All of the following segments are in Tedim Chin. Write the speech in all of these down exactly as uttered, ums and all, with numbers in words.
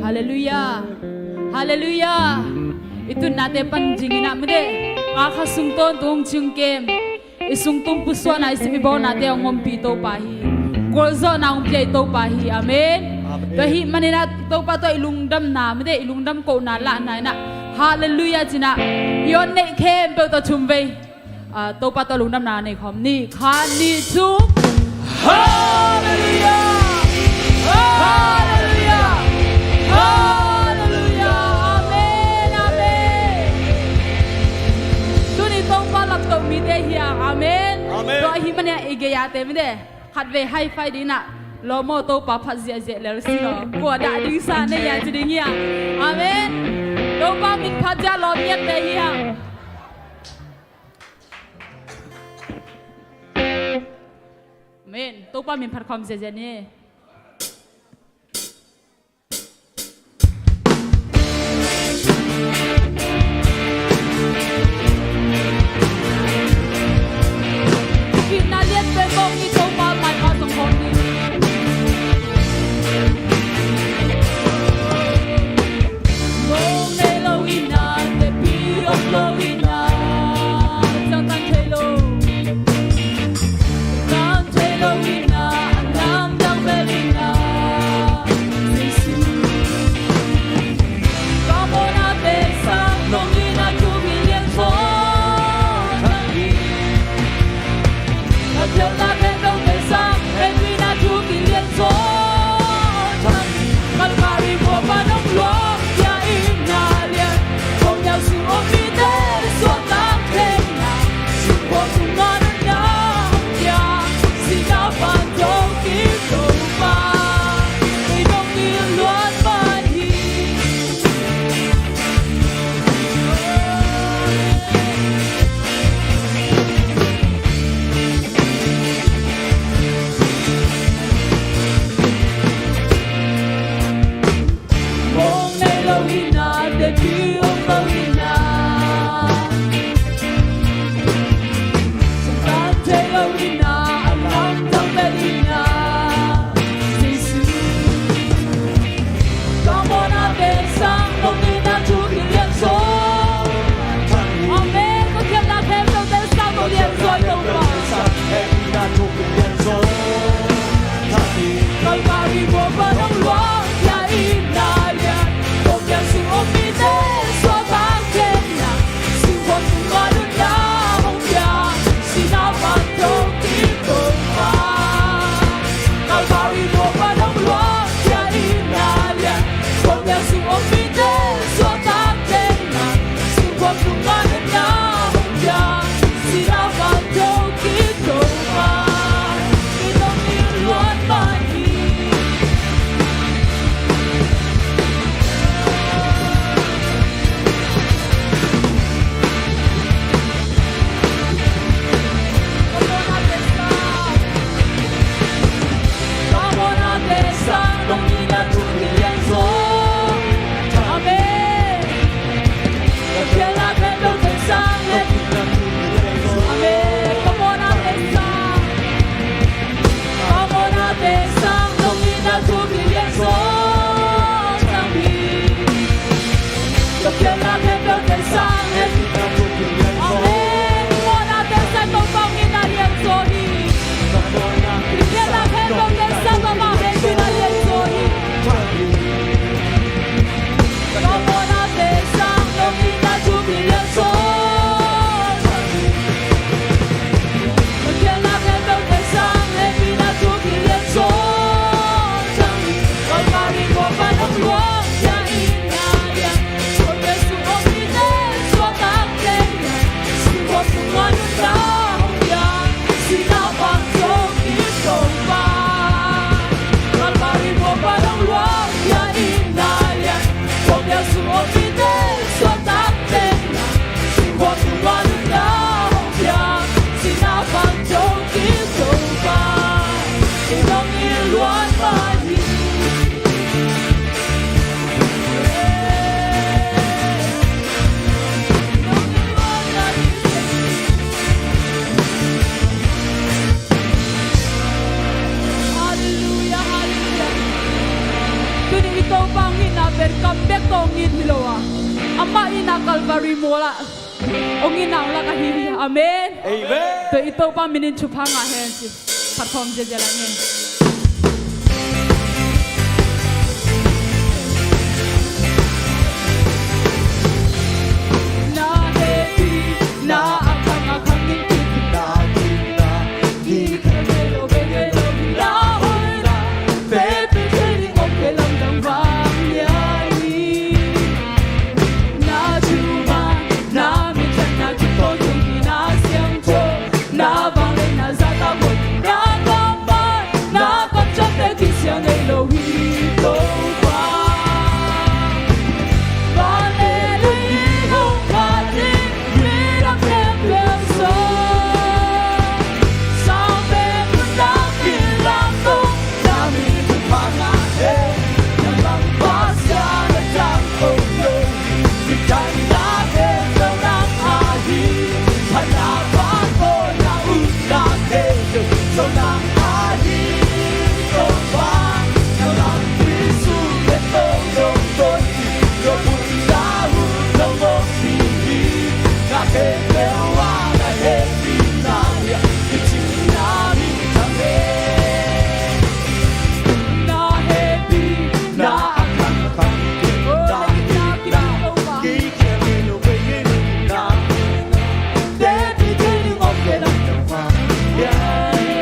Halleluiah. Halleluiah. I tutnate pan dingin ah mite, nga kha sung tawntung hong cingkem, i sungtung pusuahna, i sip i bawlnate hong ompih Topa hi. Kawlzawhna hong pia i Topa hi. Amen. Amen. Tua ahih manin ah Topa tawh i lungdamna mite, i lungdam kohna lahna in ah, halleluiah ci-in ah i hong neih khempeuh tawh thum vei, ah, Topa tawh lungdamna nei khawm ni. Khat, nih, thum. Halleluiah! Halleluiah! Halleluiah! Amen, amen. Tuni Topa laptoh mite hi hang. Amen. Amen. Tua ahih manin ah i gei-ate mite, khatvei high five dingin ah, lawm aw, Topa phat ziahziah lel sin aw. Kua dah ding sa nei a ci ding hi hang. Amen. Topa min phat ziah lawm ngiatte hi hang. Amen. Topa min phat khawm ziahziah ni. Itna lian pen bawng i Topa maipha zong khawm ni. Ngong nei lo in ah, tepi om lo in ah, ciangtan thei lo. Ciangtan thei lo in ah, a lamdang bel in ah, Jesu. Ka mawhnate sang nong itna thu kilian zaw thang hi. Ka khialhna khempeuhte sang hehpihna thu kilian zaw thang hi. Kalvari khua pan hong luang, tua itna lian, kong nial sung om mite suahtak theihna, singkhuak sung ah nunna hong pia, sihna pan thokik Topa, kei nong it luat mah hi. Mawng nei lo in ah, tepi om lo in ah, ciangtan thei lo in ah, a lamdang bel in ah, Jesu. Ka mawhnate sang nong itna thu kilian zaw. Amen. Ka khialhna khempeuhte sang nong lian zaw, Topa. Kalvari khua pan hong luang, tua itna lian, kong nial sung om mite suahtak theihna, singkhuak sung ah nunna hong pia, sihna pan thokik Topa. Kalvari khua pan hong luang, tua itna lian, kong nial sung om mite suahtak theihna, singkhuak sung ah nunna hong pia, sihna pan thokik Topa, kei nong it luat mah hi. Ka mawhnate sang nong itna thu kilian zaw thang hi. Amen. Ka khialhna khempeuhte sang hehpihna thu kilian zaw. Amen. Ka mawhnate sang, ka mawhnate sang nong itna thu kilian zaw thang hi. Ka khialhna khempeuhte sang hehpihna thu kilian zaw. Amen. Ka mawhnate sang Topa hong itna lian zaw hi. Ka khialhna khempeuhte sang Topa hehpihna lian zaw hi. Ka mawhnate sang nong itna thu kilian zaw. Ka khialhna khempeuhte sang hehpihna thu kilian zaw thang hi. Kalvari khua pan hong luang, tua itna lian, kong nial sung om mite suahtak theihna, singkhuak sung ah nunna hong pia, sihna pan thokik Topa. Kalvari khua pan hong luang, tua itna lian, kong nial sung om mite suahtak theihna, singkhuak sung ah nunna hong pia, sihna pan thokik Topa, kei nong it luat mah hi. Halleluiah, halleluiah. Tuni i Topa hong itna Pen kam bek tawh hong it hi lo a, amah in a Calvary mual ah hong itna hong lak ahi hi. Amen. Amen. Tua i Topa min in thupha ngah hen ci. Phat khawm ziahziah lai ni. Na hehpihna a khang a khang in kipna, kipna, kikhen ngei lo, bei ngei lo, na hoihna, hehpih thei ding om thei lamdang vang hiam hi. Na thuman, na minthanna, thu tawntung hi, na siangtho, na vangliatna zahtakna, na kammal, na kamciamte kisiang ngei lo hi Topa. Vangliatna hong phat ding midang khempeuh zong, sang pen nuntak in lamto, na min thupha ngah hen. Na bang Pasian a dang om lo hi. Minthanna khempeuh nang ahi, phatna, phattuamna, upna khempeuh zong nang ahi. Topa, na lampi sung pen tong dong ton hi, lopbulna hun dong om hi. Na khempeuh ah na hehpihna hiam i cih na min thang hen. Na hehpihna a khang a khang, na hehpihna kikhen ngei lo, bei ngei lo, na hehpih thei ding om thei lamdang vang hiam hi.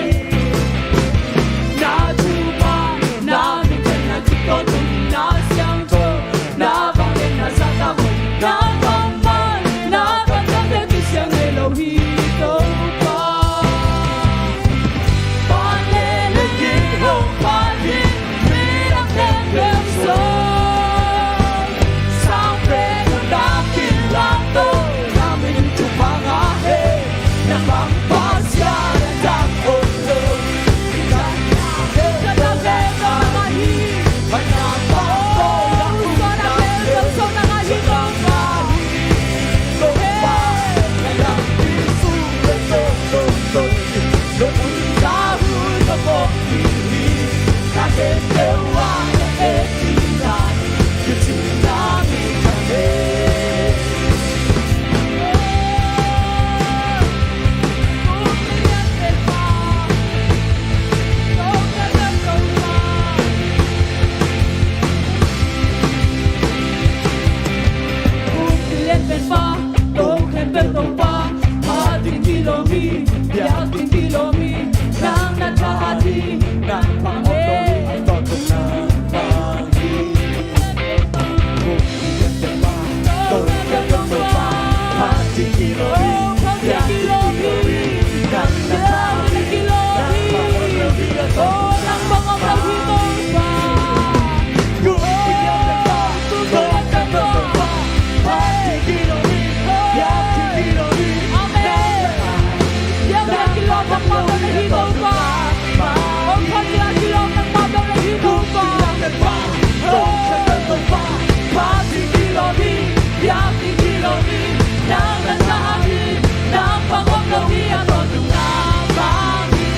Na thuman, na minthanna, thu tawntung hi, na siangtho, na vangliatna zahtakna, na kammal, na kamciamte kisiang ngei lo hi Topa. Vangliatna hong phat ding midang khempeuh zong, sang pen nuntak in lamto, na min thupha ngah hen. Na bang Pasian a dang om lo hi. Minthanna khempeuh nang ahi, phatna, phattuamna, upna khempeuh zong nang ahi Topa. Topa, na lampi sung pen tong dong ton hi, lopbulna hun dong om hi. Na khempeuh ah na hehpihna hiam i cih na min thang hen. Kong khempeuh Topa, phat ding kilawm hi, biak ding kilawm hi, nang na tha a ding, nang pang om lo hi, a tawntung nang pang hi. Kong khempeuh Topa, phat ding kilawm hi, biak ding kilawm hi, nang na tha a ding, nang pang om lo hi, a tawntung nang pang hi.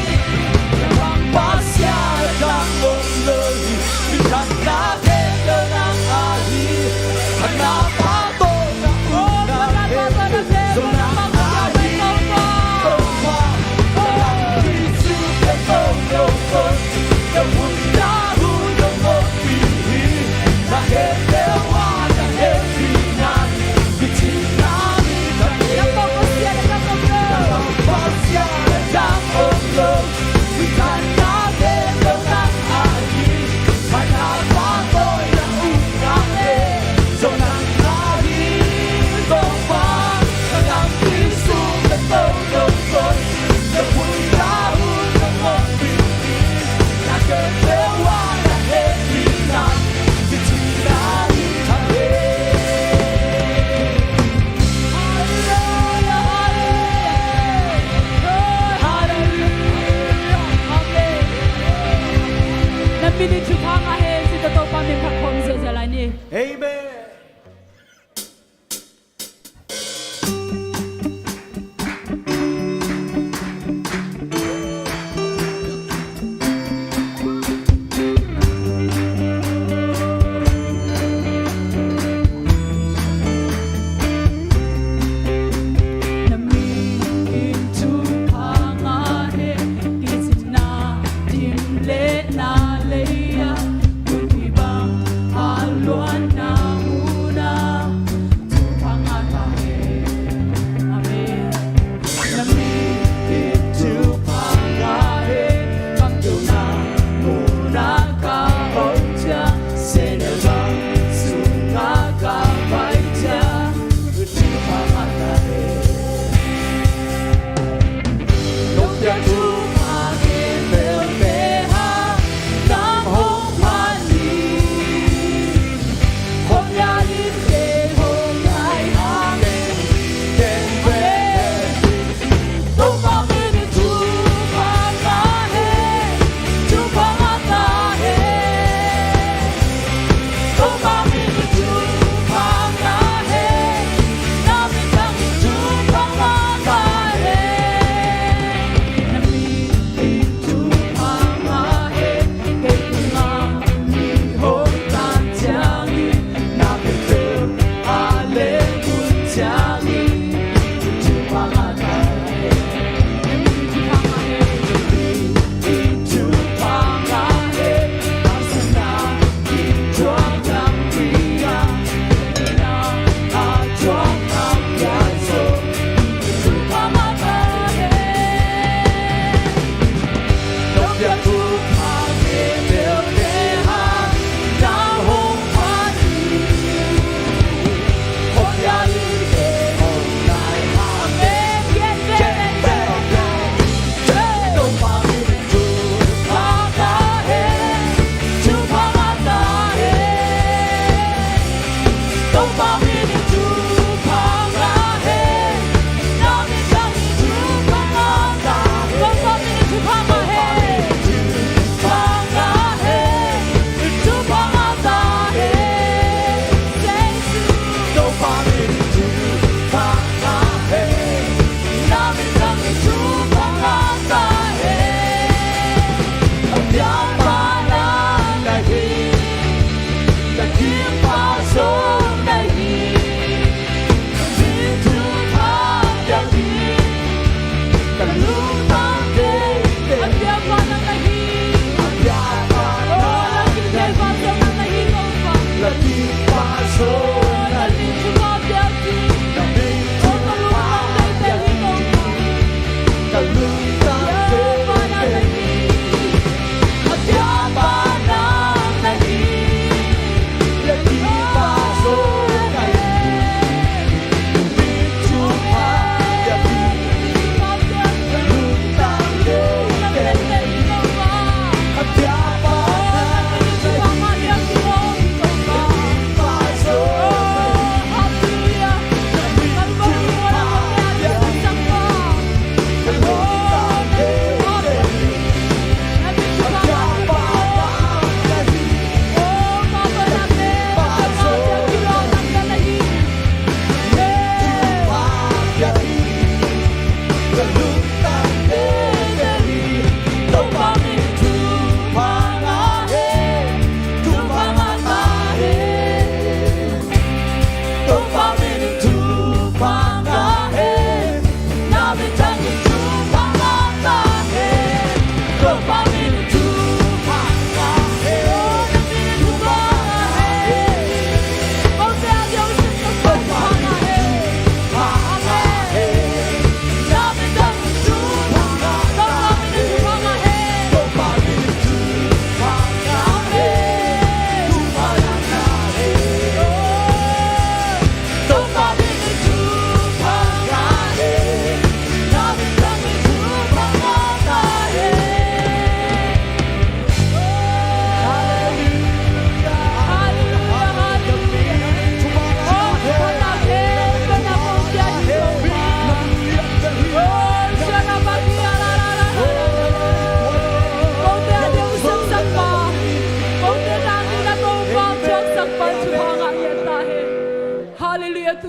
Na min in thupha ngah hen ci, Topa min phat khawm ziahziah lai ni. Amen.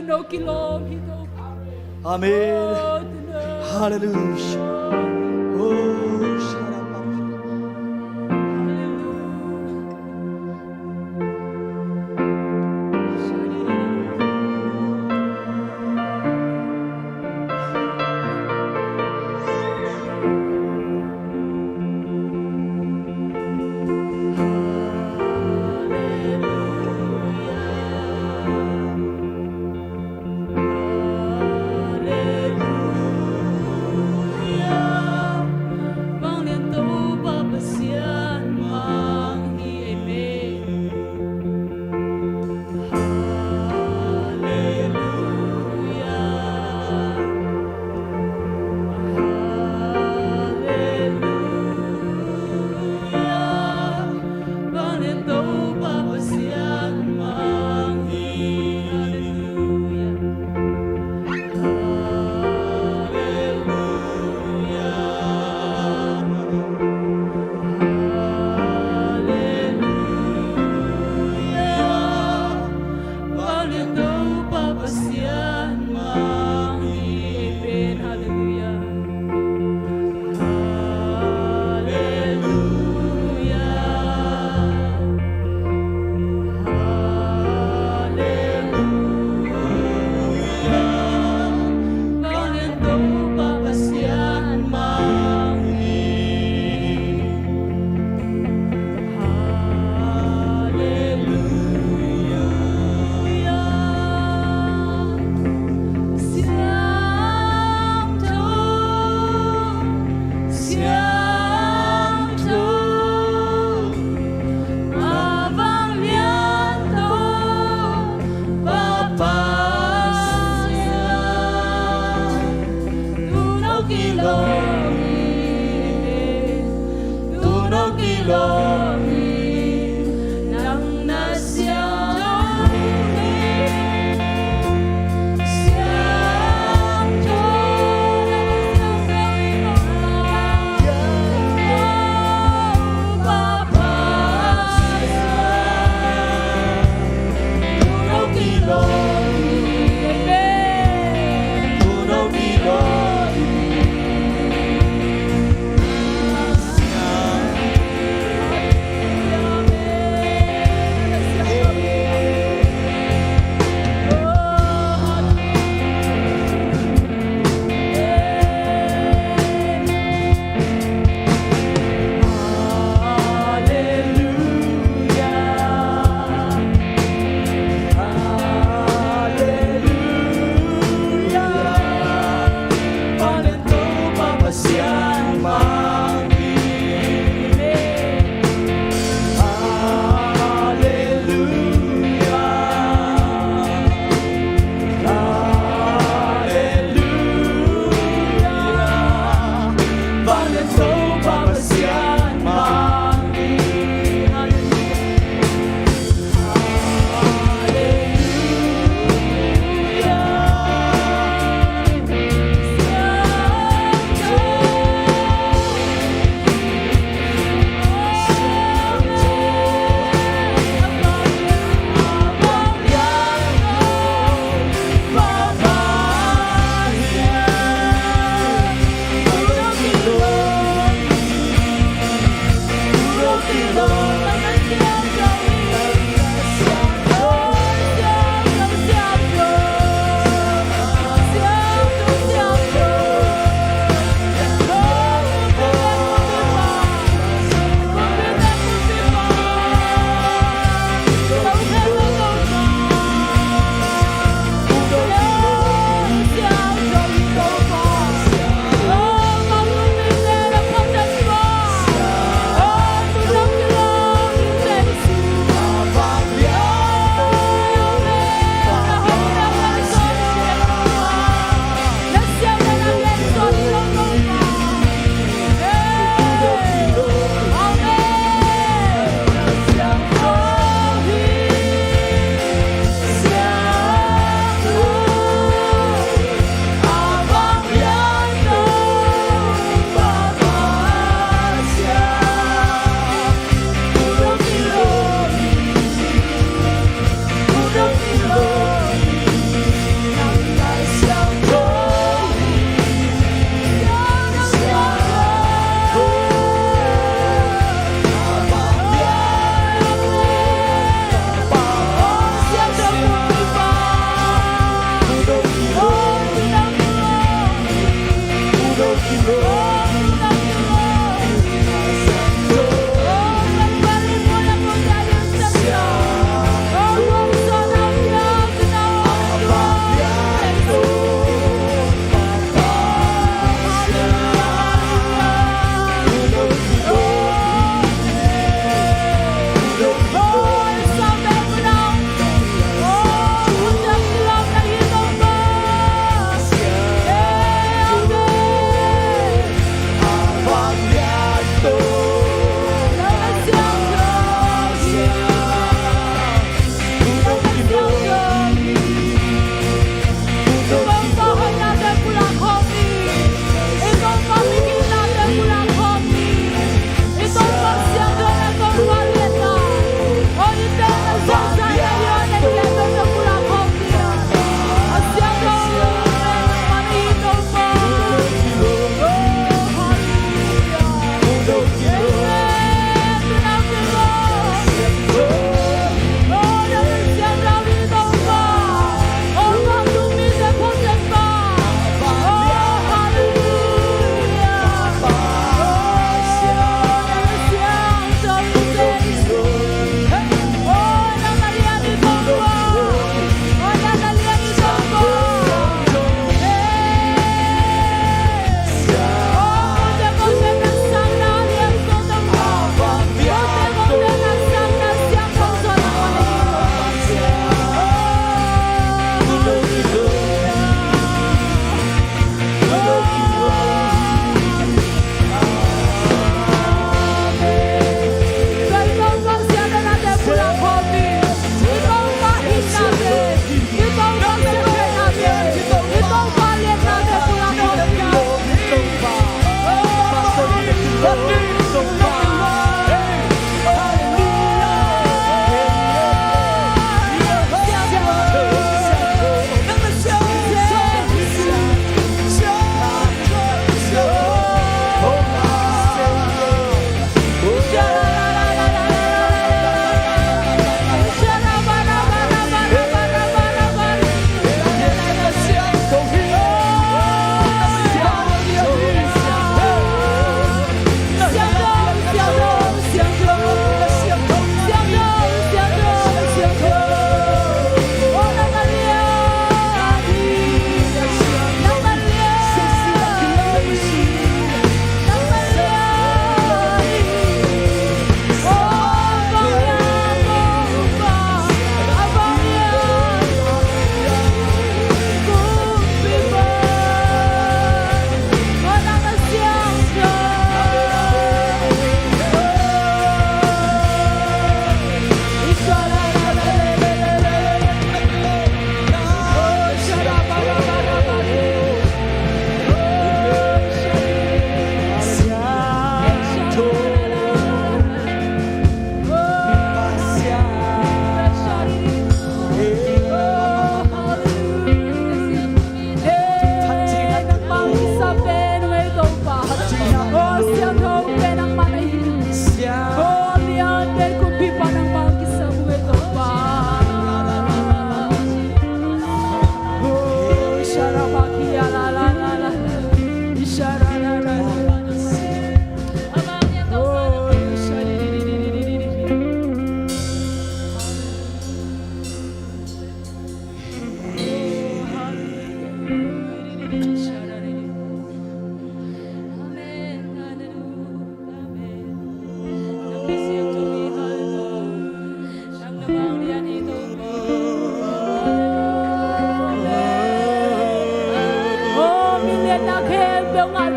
no kilawm hi Topa. Amen. Oh, tuna. Hallelujah. Oh, sharababa. Hallelujah.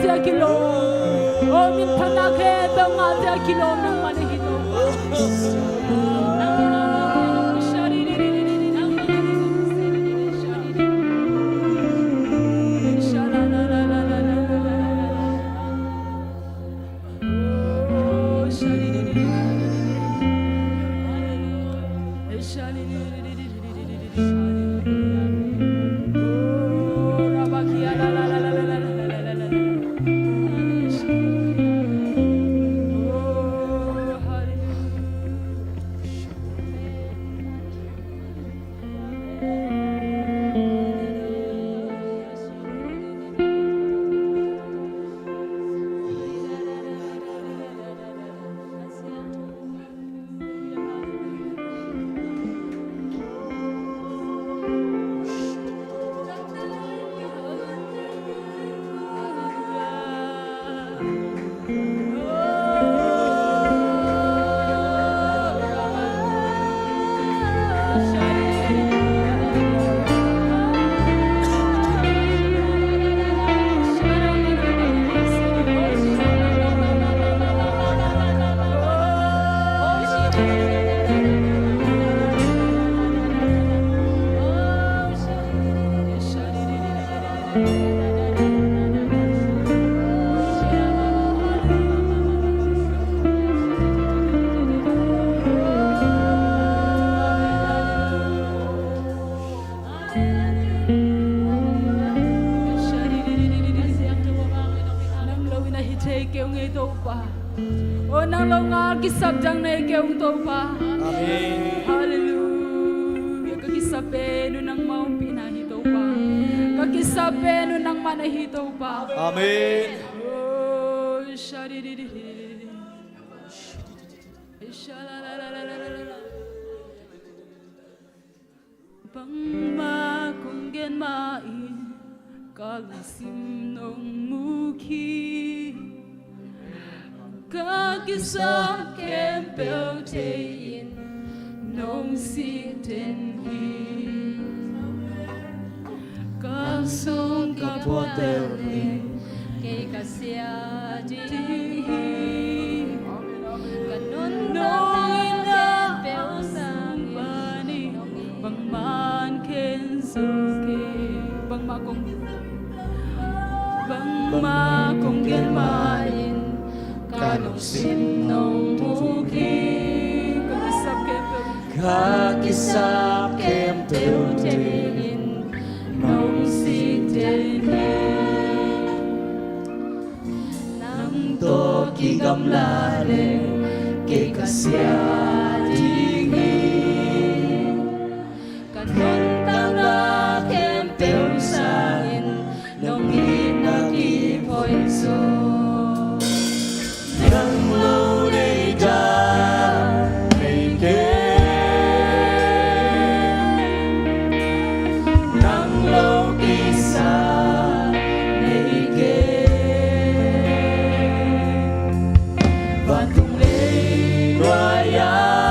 Ngahte a kilawm, o minthanna khempeuh ngahte a kilawm nangmah na hi Topa. Nang lo in a hi thei kei ung ei Topa. O nang lo ngah kisap dang nei kei ung Topa. Amen. Halleluia. Ka kisap pen uh nangmah ompihna hi Topa. Ka kisap pen uh nangmah na hi Topa. Amen. Oh, shadididididi. Shalalalalala. Bangmah kong gen mah in ka lungsim nong mu khin. Ka kisap khempeuh thei in nong sih den hi. Ka sung ka puak tel in kei ka sia ding hi. Ka nuntakna khempeuh sangin bangmah khen zo kei. Bangmah kong, bangmah kong gen mah in ka lungsim nong mu khin. Ka kisap khempeuh, ka kisap khempeuh thei in nong sih den hi. Nang tawh kigamla leng kei ka sia ding hi. Ka nuntakna khempeuh sangin nong itna kip hoih zaw. Nang lo nei dan nei kei. Nang lo kisap nei kei. Vantung lei nuai-a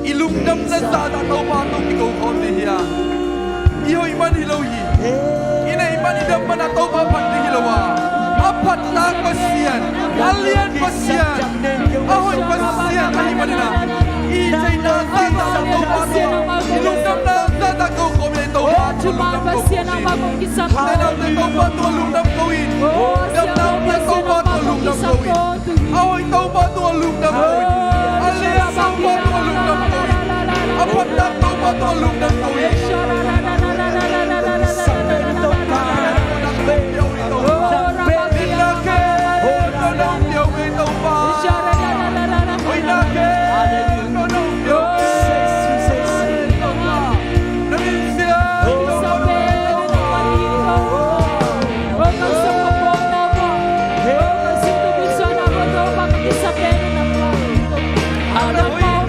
I lungdamna zahzah Topa tawh kiko khawm ding hi a, i hoih man hi lo hi. I neih man i dam man a Topa phat ding hi lo a, a phattak Pasian, a lian Pasian, a hoih Pasian ahih manin a, i theihna zahzah Topa tawh, i lungdamna zahzah kiko khawm hi a, Topa tawh lungdam kiko khawm hi. Tena te Topa tawh lungdam ko in. Damna pia Topa tawh lungdam ko in. A hoih Topa tungah lungdam ko in. A lian Topa tungah lungdam ko in. A phattak Topa tungah lungdam ko in. Amen. Halleluiah.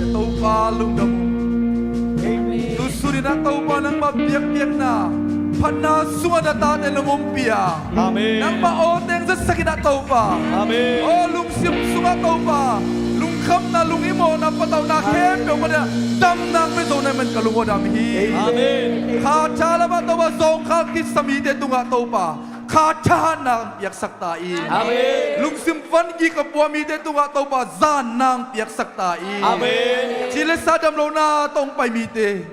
Topa lungdam uh. Amen. Tusun in ah Topa nangmah biakpiakna phatna sungah na tate nong ompih a. Amen. Nangmah aw teng zatsak in ah Topa. Amen. Aw lungsim sungah Topa lungkhamna, lungimawhna, patauhna khempeuh mah damna pia zo na hih manin ka lung aw dam hi. Amen. Kha tha lamah Topa zawngkhal kisa mite tungah Topa kha thahatna piaksak ta in. Amen. Lungsim vangik a pua mite tungah Topa zanna piaksak ta in. Amen. Ci le sa damlohna tawh hong pai mite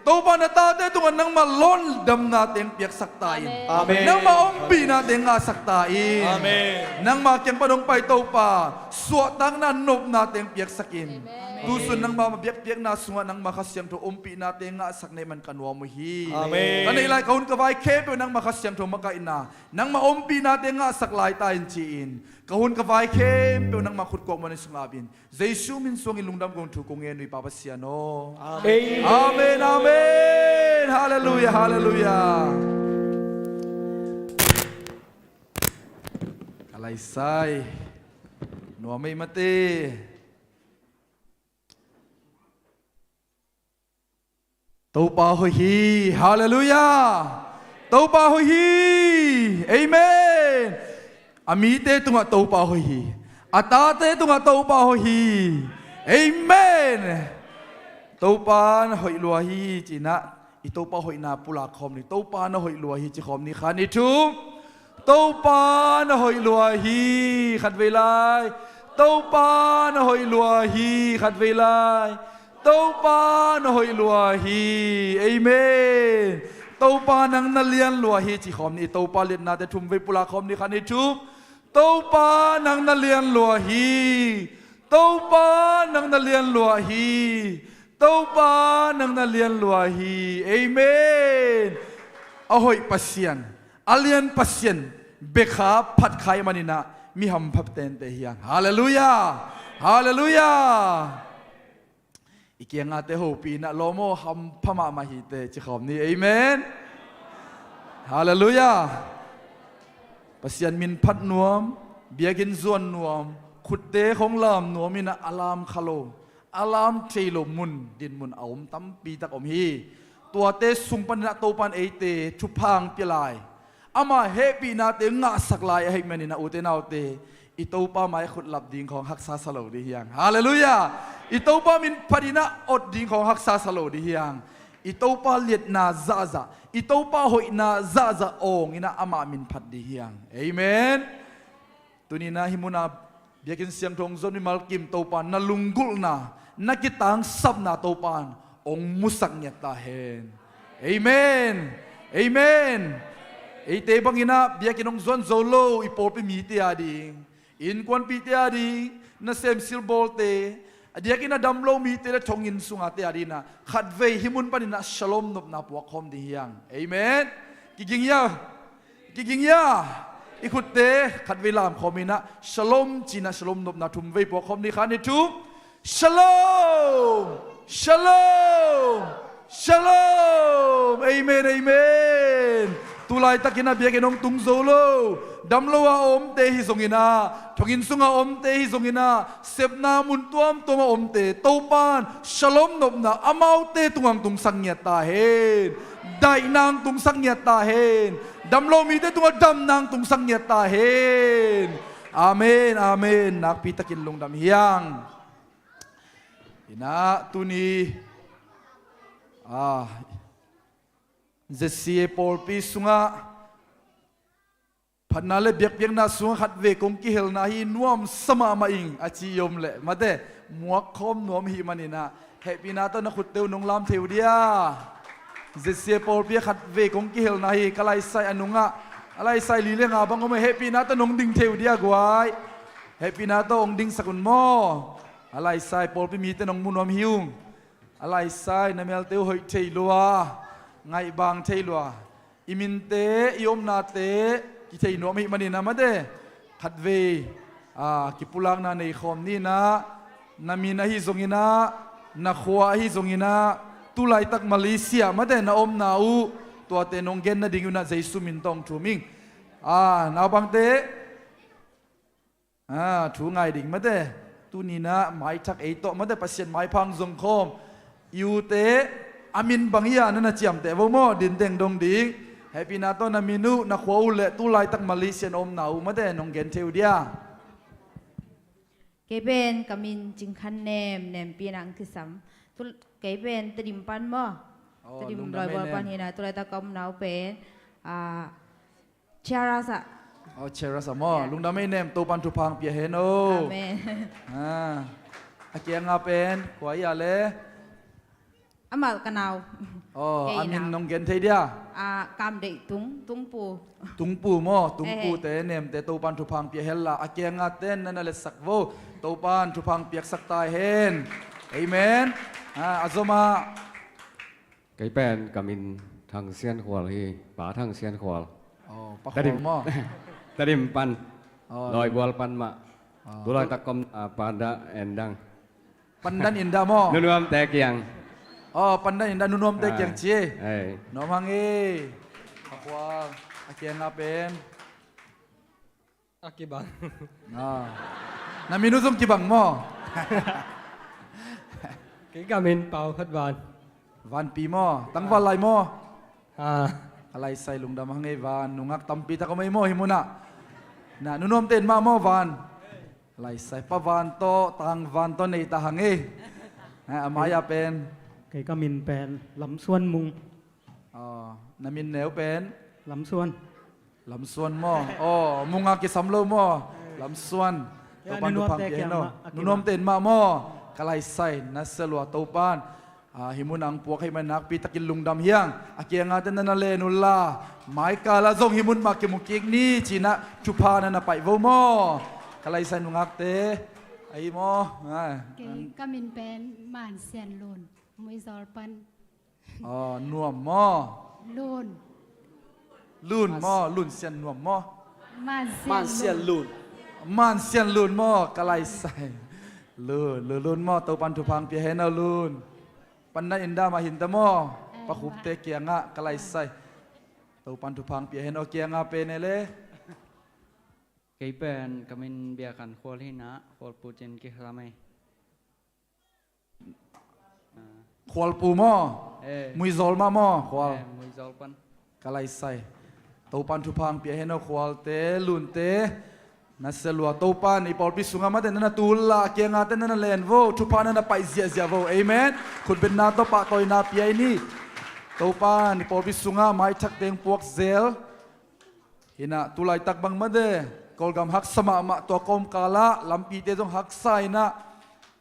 Topa na tate tungah nangmah lawndamna teng piaksak ta in. Amen. Nangmah ompihna teng ngahsak ta in. Amen. Nangmah kiang pan hong pai Topa suahtakna nopna teng piaksak in. Amen. Tusun nangmah biakpiakna sungah nangmah Kha Siangtho ompihna teng ngahsak na hih manin ka nuam uh hi. Amen. Ka neih lai ka hun ka vai khempeuh nangmah Kha Siangtho makaihna, nangmah ompihna teng ngahsak lai ta in ci-in ka hun ka vai khempeuh nangmah khutkuak muan in sungah ap in. Jesu min suangin lungdam kong thu kong ngen uh hi Pa Pasian aw. Amen. Amen, amen. Halleluiah, halleluiah. Ka laisai nuam ei mate. Topa hoih hi. Halleluiah. Topa hoih hi. Amen. A mite tungah Topa hoih hi. A tate tungah Topa hoih hi. Amen. Topa na hoih lua hi ci-in ah i Topa hoihna pulak khawm ni. Topa na hoih lua hi ci khawm ni. Khat, nih, thum. Topa na hoih lua hi. Khat vei lai. Topa na hoih lua hi. Khat vei lai. Topa na hoih lua hi. Amen. Topa nang na lian lua hi ci khawm ni. Topa liatnate thum vei pulak khawm ni. Khat, nih, thum. Topa nang na lian lua hi. Topa nang na lian lua hi. Topa nang na lian lua hi. Amen. A hoih Pasian, a lian Pasian bek kha phat kha ahih manin ah mi hampha tente hi hang. Halleluiah. Halleluiah. I kiangahte hopih in ah lawm aw, hampha mahmah hi teh ci khawm ni. Amen. Halleluiah. Pasian min phat nuam, biakinn zuan nuam, khutte khawng lam nuam in ah a lam kha lo, a lam thei lo mun, dinmun a om tampi tak om hi. Tuate sung panin ah Topa in eite thupha hong pia lai, ama hehpihnate ngahsak lai ahih manin ah ute naute, I Topa mai khutlap ding khawng haksa sa lo ding hiang. Halleluiah. I Topa min phatin a ot ding khawng haksa sa lo ding hiang. I Topa liatna zahzah, i Topa hoihna zahzah awng in a amah min phat ding hiang. Amen. Tuni-in a hih munah biakinn siangtho hong zuan mimal kim Topa na lunggulhna, na kitangsapna Topa in hong musak ngiat ta hen. Amen. Amen. Eite bangin a biakinn hong zuan zo lo i pawlpi mite ading, innkuanpihte ading, nasem silbawlte, a diakin a dam lo mite le thonginn sungate ading in a khatvei hih mun panin a shalom nopna puak khawm ding hiang. Amen. Kiging hia? Kiging hia? I khutte khatvei lam khawm in a shalom ci-in a shalom nopna thum vei puak khawm ding. Khat, nih, thum. Shalom! Shalom! Shalom! Amen, amen. Tu laitakin a biakinn hong tung zo lo, dam lo a omte hi zongin a, thonginn sungah omte hi zongin a, sepna mun tuamtuam a omte Topa in shalom nopna amaute tungah hong tungsak ngiat ta hen. Daihna hong tungsak ngiat ta hen. Dam lo mite tungah damna hong tungsak ngiat ta hen. Amen, amen. Nakpi takin lungdam hiang. In a tuni, ah, Z C A pawlpi sungah phatna le biakpiakna sungah khatvei kong kihelna hi, nuamsa mahmah ing a ci i om leh, mate, muak khawm nuam ahih manin a, hehpihna tawh na khutte uh nong lam thei uh dia. Z C A pawlpi ah khatvei kong kihelna hi, ka laisai a nungah, a laisai li le nga bang om e, hehpihna tawh nong ding thei uh dia guai. Hehpihna tawh hong dingsak un maw. A laisai pawlpi mite nong mu nuam hi ung. A laisai na melte uh hoih thei lua, ngaihbang thei lua. I minte, i omnate kithei nuam ahih manin a, mate, khatvei, a, kipulakna nei khawm ni in a, na min ahi zongin a, na khua ahi zongin a, tu laitak Malaysia, mate, na omna uh, tuate nong gen nading un a Jesu min tawh hong thum ing. A, naupangte, a, thu ngai ding, mate. Tuni in a maithak ei tawh, mate, Pasian maipha hong zong khawm i ute a min bang hi a, na na ciamteh vo maw, din teng dong ding. Hehpihna tawh na min uh, na khua uh le tu laitak Malaysia na omna uh, mate, nong gen thei uh dia. Kei pen ka min Cing Khan Nem, Nempi in hong kisam. Tu, kei pen Tedim pan maw. Oh, Tedim lungdam ei, Lawibual pan hi in a, tu laitak ka omna uh pen, a, Cheras ah. Oh, Cheras ah maw. Yeah. Lungdam ei Nem, Topan thupha hong pia hen o. Amen. Ah. A kiangah pen kua hi a le? Amah ka nau. Oh, a min nong gen thei dia? Ah, Kam Deih Tung, Tungpu. Tungpu maw, Tungpu te, Nemte Topan thupha hong pia hen la. A kiangah ten na na letsak vo. Topan thupha hong piaksak ta hen. Amen. Ah, a zom ah. Kei pen ka min Thang Sian Khual hi, Pa Thang Sian Khual. Oh, Pa Khual maw? Tedim pan. Oh, Lawibual pan mah. Oh, tu laitak ka om, ah, Pandan Indah. Pandan Indah maw? Nunuamte kiang. Oh, Pandan Indah, nunuamte kiang ci. Nuam hang e. Pa Khual, a kiangah pen. A kibang. Ah. Na min uh zong kibang maw? Kei ka min Pau Khat Van. Vanpi maw? Tangval lai maw? Ah. A laisai lungdam hang e Van. Nungak tampi tak om ei maw hih munah? Na, nunuamte in mah maw Van? A laisai Pa Van tawh, Tangval tawh nei ta hang e. Ah, a mai-ah pen. Kei ka min pen Lam Suan Mung. Oh, na min neu pen? Lam Suan. Lam Suan maw? Oh, Mung a kisam lo maw? Lam Suan. Topan thupha hong pia hen o. Nunuamte in mah maw? Ka laisai, na sia lua Topan. Ah, hih munah hong puak ahih manin nakpi takin lungdam hiang. A kiangah ten na na len un la. Mai kal ah zong hih mun mah kimu kik ni ci-in ah thupha na na paih vo maw? Ka laisai nungakte. Ahi maw? Ah. Kei ka min pen Man Sian Lun. Muizawl pan. Oh, Nuam maw? Lun. Lun maw? Lun Sian Nuam maw? Man Sian Lun. Man Sian Lun maw? Ka laisai. Lun, Lun, Lun maw? Topan thupha hong pia hen o Lun. Pandan Indah mah hi ta maw? Pa Khupte kiangah ka laisai. Topan thupha hong pia hen o, kiangah pen e le. Kei pen ka min Bia Khan Khual hi in ah, Khualpu ci-in kisam ei. Khualpu maw? Eh. Muizawl mah maw? Khual. Eh, Muizawl pan. Ka laisai. Topan thupha hong pia hen o Khualte, Lunte. Na sia lua. Topan i pawlpi sungah mate nana tul la, kiangate nana len vo, thupha nana paih ziahziah vo. Amen. Khutbetna tawh pahtawina pia i ni. Topan i pawlpi sungah maithak teng puak zel. Hinah tulaitak bang mate Kawlgam haksa mahmah, tua kawmkalah lampite zong haksa inah,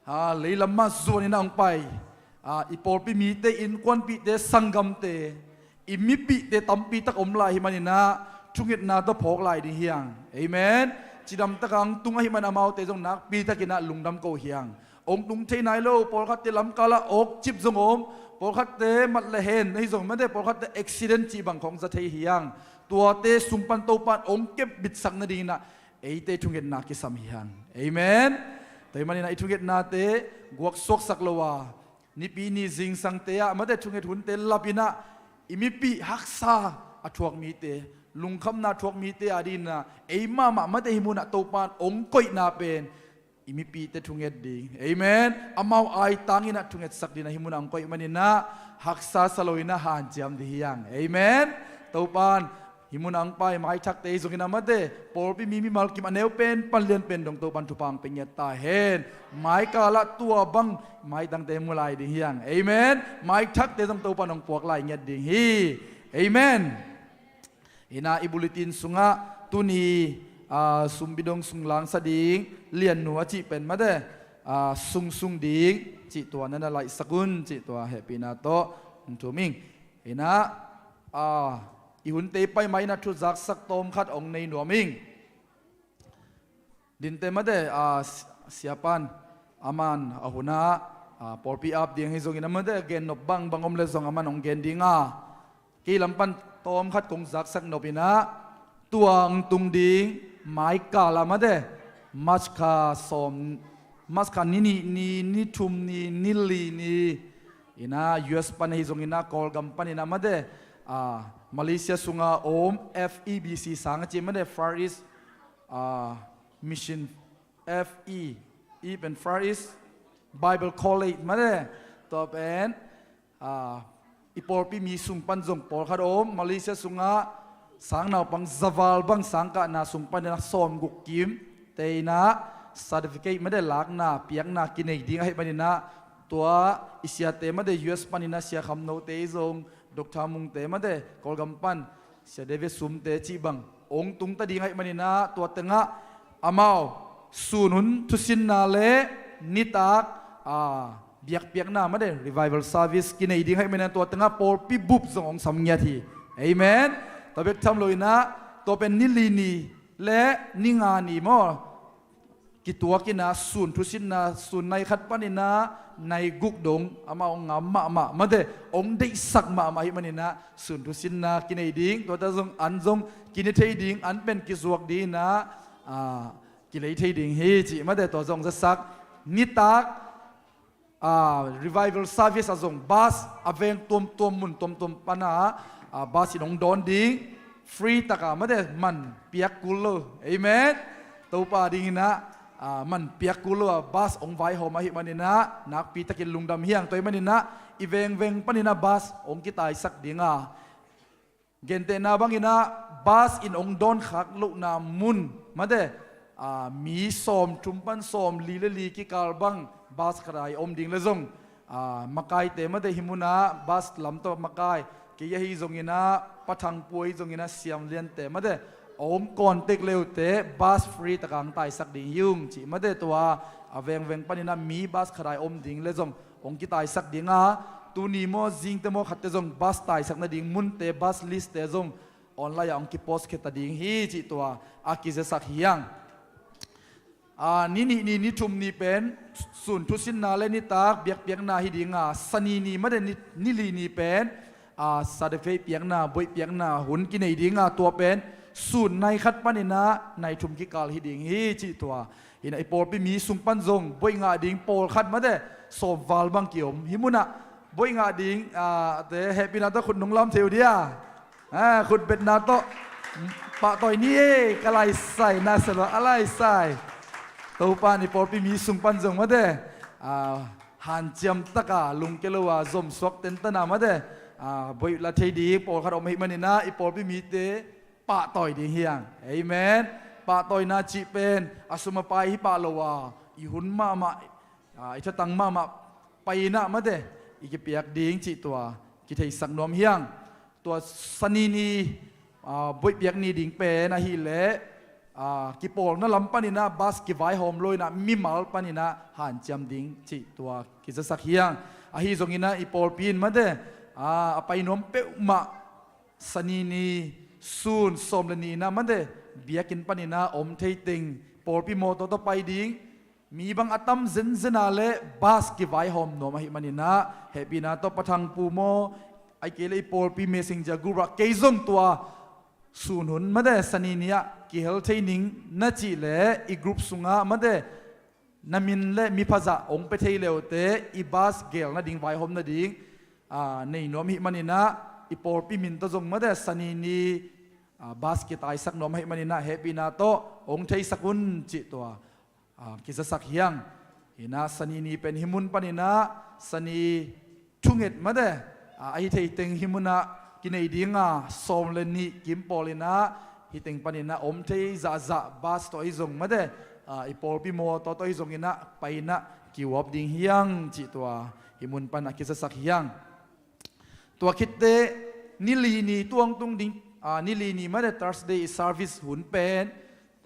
ha, leilam mah zuan inah hong pai. A, i pawlpi mite, innkuanpihte, sanggamte, i mipihte tampi tak om lai hi maninah thungetna tawh phawk lai ding hiang. Amen. Cidamtakah ang tung ahi man amaute zong nakpi takinah lungdam ko hiang. Ong tung thei nai lo, pawlkhatte lamkalah awkcip zong om, pawlkhatte mat le hen ahi zong mate, pawlkhatte accident cih bang khawng za thei hiang. Tuate sung pan Topan ong kepbitsak nadinginah eite thungetna kisam hiang. Amen. Tua hi maninah i thungetnate guaksuaksak lo a, nipi ni zingsangte ah mate thunget hunte lapinah i mipih haksa a thuak mite, lungkhamna thuak mite adinginah ei mahmah mate hih munah Topan ong koihna pen i mipihte thunget ding. Amen. Amau aitanginah thungetsak dinah hih munah ong koih maninah haksa sa loinah hanciam ding hiang. Amen. Topan hih munah ong pai maithakte hi zonginah mate pawlpi mi mimal kim a neu pen pan lian pen dong Topan thupha ong pia ngiat ta hen. Maikalah tua bang maitangte mu lai ding hiang. Amen. Maithakte zong Topan ong puak lai ngiat ding hi. Amen. Hinah i bulletin sungah tuni, a, sumbidong sunglangsa ding liannu a cih pen mate, a, sungsung ding cih tua nana laihsak un cih tua hehpihna tawh hong thum ing. Hinah, a, i hunte pai mah inah thu zaksak tawmkhat ong nei nuam ing. Dinte mate, a, si-, siapan aman a hunah, a, pawlpi ap ding hi zongin a mate gennop bangbang om le zong aman hong gen dinga, kei lampan tawmkhat kong zaksak nopinah tua hong tung ding maikalah mate March kha sawm, March kha ni nih ni, ni thum ni, ni li ni, inah U S pan ahi zonginah Kawlgam paninah mate, a, Malaysia sunga om F E B C sang a ci mate, Far East, a, Mission, F E, E pen Far East Bible College mate, tua pen, a, i pawlpi mi sung pan zong pawlkhat om, Malaysia sungah sang naupang zaval bang sangkahna sung paninah sawmguk kim te inah certificate mate lakna piakna kinei ding ahi maninah tua i siate mate U S paninah Sia Kham Note i zong, Doctor Mungte mate Kawlgam pan Sia David Sumte cih bang ong tungta ding ahi maninah tua tengah amau sun hun thusinna le nitak, a, biakpiakna mate revival service kinei ding ahi maninah tua tengah pawlpi bup zong ong sam ngiat hi. Amen. Tua bek tham loinah tua pen ni li ni le ni nga ni maw kituakinah sun thusinna, sun nai khat paninah nai guk dong amau ong ngam mahmah mate ong deihsak mahmah ahi maninah sun thusinna kinei ding, tuate zong an zong kine thei ding, an pen kizuak dinginah, a, kilei thei ding hi cih mate tua zong zasak. Nitak, a, revival service ah zong bus a veng tuamtuam mun tuamtuam pana, a, bus in hong dawn ding, free taka mate man piak kul lo. Amen. Topa dinginah, a, man piak kul lo a bus hong vaihawm ahi maninah nakpi takin lungdam hiang. Tua hi maninah i vengveng paninah bus hong kitaisak dinga, gentehna banginah bus in ong dawn khak lohna mun mate, a, mi sawm thum pan sawm li le li kikal bang bus khatai om ding le zong, a, makaite mate hih munah bus lam tawh makai, kei ahi zonginah Pa Thang Pu ahi zonginah Siam Liante mate om contact le uhte bus free taka ong taisak ding hi ung cih mate tua a vengveng paninah mi bus khatai om ding le zong ong kitaisak dinga, tuni maw zingte maw khatte zong bus taisak nading munte bus listte zong online ah ong kipost kheta ding hi cih tua a kiziasak hiang. A, ni nih ni, ni thum ni pen sun thusinna le nitak biakpiakna hi dinga, sani ni mate ni, ni li ni pen, a, certificate piakna, boih piakna hun kinei dinga, tua pen sun nai khat paninah nai thum kikal hi ding hi cih tua. Hinah i pawlpi mi sung pan zong boih ngah ding pawlkhat mate sawm val bang kiom. Hih munah boih ngah ding, a, te hehpihna tawh khut nong lam thei uh dia. A, khutbetna tawh pahtawi ni e, ka laisai, na sia lua, a laisai. Topan i pawlpi mi sung pan zong mate, a, hanciam taka lungke lo a zomsuak tentana mate, a, boih la thei ding pawlkhat om ahi maninah i pawlpi mite pahtawi ding hiang. Amen. pahtawina cih pen a sum a pai hi pah lo a, i hun mahmah, a, i thatang mahmah pai-in ah mate i kipiak ding cih tua kitheisak nuam hi hang. Tua Sanini, a, buaihpiak ni ding pen ahih leh, a, kipawlna lam panin ah bus kivaihawm lo-in ah mimal panin ah hanciam ding cih tua kizasak hi hang. Ahi zongin ah i pawlpi in mate, a, a pai nuam peuhmah Sanini sun sawm le nih-in ah mate biakinn panin ah om thei teng pawlpi mawtaw tawh pai ding. Mi bang a tam zenzen a leh bus kivaihawm nuam ahih manin ah hehpihna tawh Pa Thang Pu maw, ahih kei leh i pawlpi messenger group ah kei zong tua sun hun mate Sanini ah kihel thei ning na cih leh i group sungah mate na min le mi phazah hong pia thei le uh teh i bus gel nading, vaihawm nading, a, nei nuam ahih manin ah i pawlpi min tawh zong mate Sanini, a, bus kitaisak nuam ahih manin ah hehpihna tawh hong theisak un cih tua, a, kizasak hi hang. Hi-in ah Sanini pen hih mun panin ah Sani thunget mate, a, ahi thei teng hih mun ah kinei ding a, sawm le nih kim pawl-in ah hih teng panin ah om thei zahzah, bus tawh ahi zong mate, a, i pawlpi mawtaw tawh ahi zongin ah pai-in ah kiuap ding hi hang cih tua hih mun pan a kizasak hi hang. Tua khit teh ni li ni tuang tung ding, a, ni li ni mate Thursday i service hun pen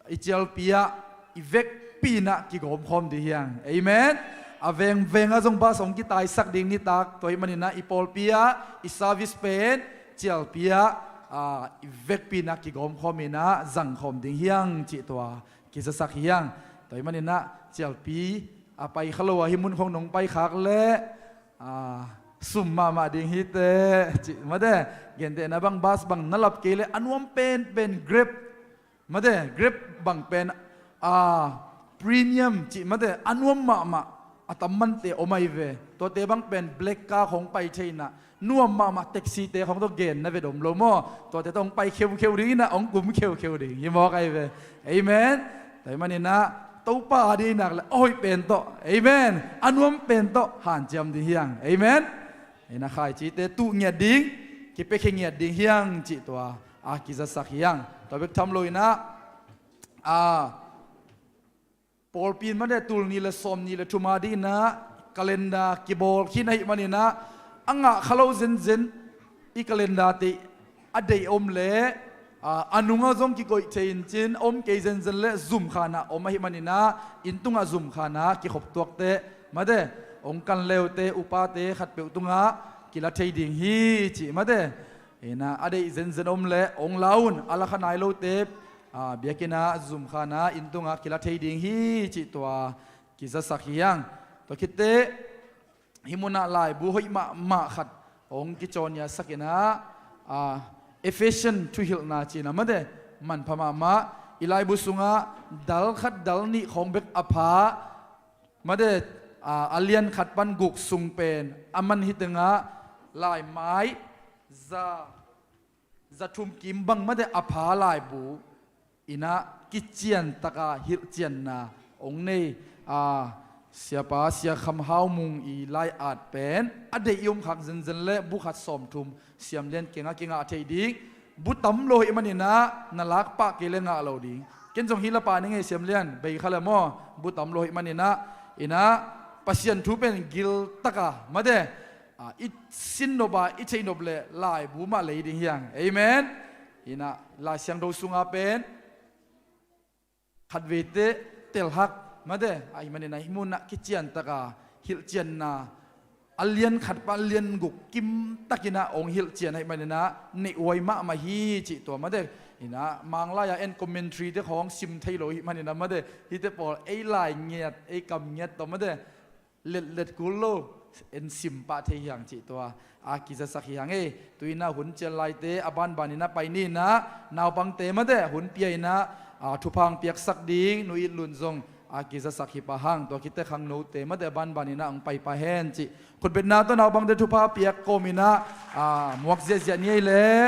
i cialpi ah i vekpi-in ah kigawmkhawm ding hi hang. Amen. A vengveng ah zong bus hong kitaisak ding nitak, tua ahih manin ah i pawlpi ah i service pen cialpi ah, a, i vekpi-in ah kigawmkhawm-in ah zangkhawm ding hi hang cih tua kizasak hi hang. Tua ahih manin ah cialpi a pai kha lo a hih mun khawng nong pai khak leh, a, sum mahmah ding hi teh cih mate, gentehna bang bus bang na lap kei leh a nuam penpen Grab mate, Grab bang pen, a, premium cih mate, a nuam mahmah a tam mante om ahi ve. Tuate bang pen black car khawng pai thei-in ah nuam mahmah taxi-te khawng tawh genna vet om lo maw? Tuate tawh hong pai kheukheu ding in ah hong kum kheukheu ding hi mawk ahi ve. Amen. Tua ahih manin ah Topa a ding nak leh a hoih pen tawh, amen, a nuam pen tawh hanciam ding hi hang. Amen. Hi-in ah khaicite tuh ngiat ding, kipiakhia ngiat ding hi hang cih tua a kizasak hi hang. Tua bek tham lo-in ah, a, pawlpi in mate tul nih le sawm nih le thum a dingin ah calendar kibawl khin ahih manin ah a ngah kha lo zenzen i calendar-te a deih om leh, a, a nungah zong kikoih thei in cin, om kei zenzen leh zumkhan ah om ahih manin ah inn tungah zumkhan ah kikhop tuak teh mate hong kan le uh teh upate khatpeuh tungah kila thei ding hi cih mate. Hi-in ah a deih zenzen om leh hong la un, a la kha nai lote, a, biakinn ah zumkhan ah inn tungah kila thei ding hi cih tua kizasak hi hang. Tua khit teh hih mun ah laibu hoih mahmah khat hong kicawn-sak-in ah, a, Ephesian thuhilhna ci-in ah mate manpha mahmah. I laibu sungah dal khat dal nih khawng bek a pha mate, a, a lian khat pan guk sung pen a man hih tengah laimai za, za thum kim bang mate a pha laibu in ah kician taka hilhcianna hong nei, a, Siapa Sia Kham Hau Mung i lai-at pen a deih i om khak zenzen leh bu khat sawmthum Siam Lian kiangah kingah thei ding. Bu tam lo ahih manin ah na lak pah kei leh ngah lo ding. Ken zong hih la pah ning ei Siam Lian, bei kha leh maw, bu tam lo ahih manin ah. In ah Pasian thu pen gil taka mate, a, i sin nop a i theih nop leh laibu mah lei ding hi hang. Amen. Hi-in ah Lai Siangtho sungah pen khatvei teh telhak mate, ahih manin ah hih mun ah kician taka hilhcianna a lian khat pan lian guk kim takin ah hong hilhcian ahih manin ah neihhuai mahmah hi cih tua mate. Hi-in ah Manglai a en commentary-te khawng sim thei lo ahih manin ah mate, hihte pawl ei lai ngiat, ei kam ngiat tawh mate letlet kul lo, en sim pah thei hi hang cih tua a kizasak hi hang ei. Tu-in ah hun cial laite a banbanin ah pai ni-in ah naupangte mate hun pia-in ah, a, thupha hong piaksak ding Nu It Lun zong a kizasak hi pah hang. Tua khit teh khangnote mate a banbanin ah hong pai pah hen cih khutbetna tawh naupangte thupha piak kawmin ah, a, muak ziahziah ni ei leh.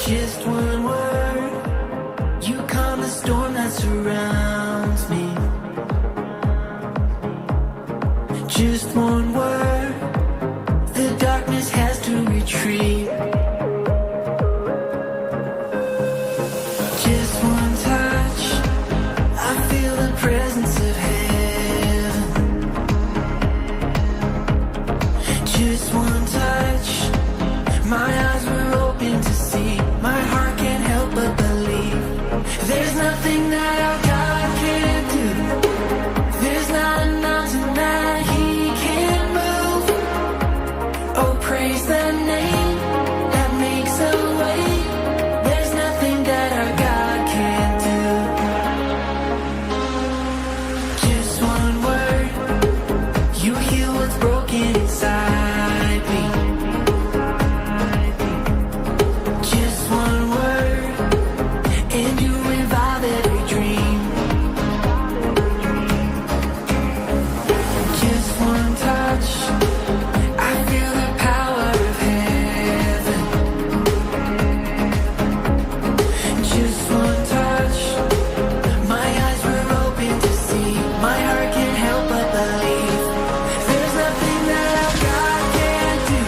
Just one word, you calm the storm that surrounds me. Just one word, the darkness has to retreat. Just one touch, I feel the presence of heaven. Just one touch, my eyes were open to see. My heart can't help but believe. There's nothing that our God can't do. There's not a mountain that he can't move. Oh, praise the name that makes a way. There's nothing that our God can't do. Just one word, you heal what's broken inside me. Just one word, and you revive every dream. Just one touch, I feel the power of heaven. Just one touch, my eyes were open to see. My heart can't help but believe. There's nothing that our God can't do.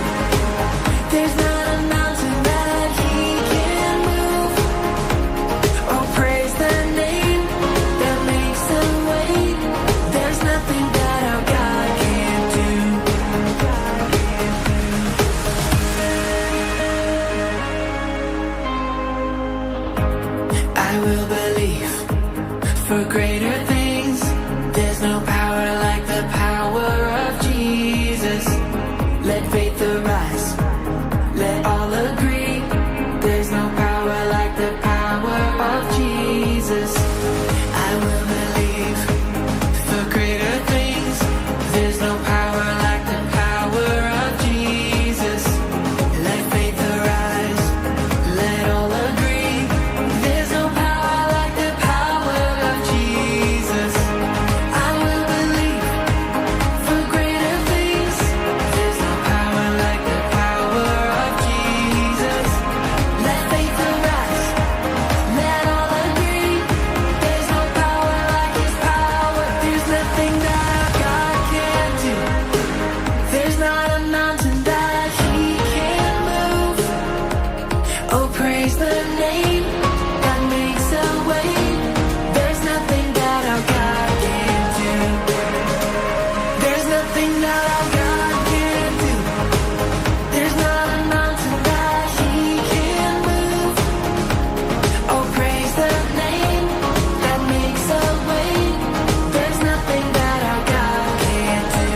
There's not a mountain that he can't move. Oh, praise the name that makes a way. There's nothing that our God can't do. I will believe for greater things. There's no power like the power of Jesus. Let faith arise. Let all agree. There's no power like the power of Jesus. I will believe for greater things. There's no power like the power of Jesus. Let faith arise. Let all agree. There's no power like the power of Jesus. I will believe for greater things. There's no power like the power of Jesus. Let faith arise. Let all agree. There's no power like his power. There's nothing that our God can't do. There's not a mountain that he can't move. Oh, praise the name that makes a way. There's nothing that our God can't do. There's nothing that our God can't do. There's not a mountain that he can't move. Oh, praise the name that makes a way. There's nothing that our God can't do.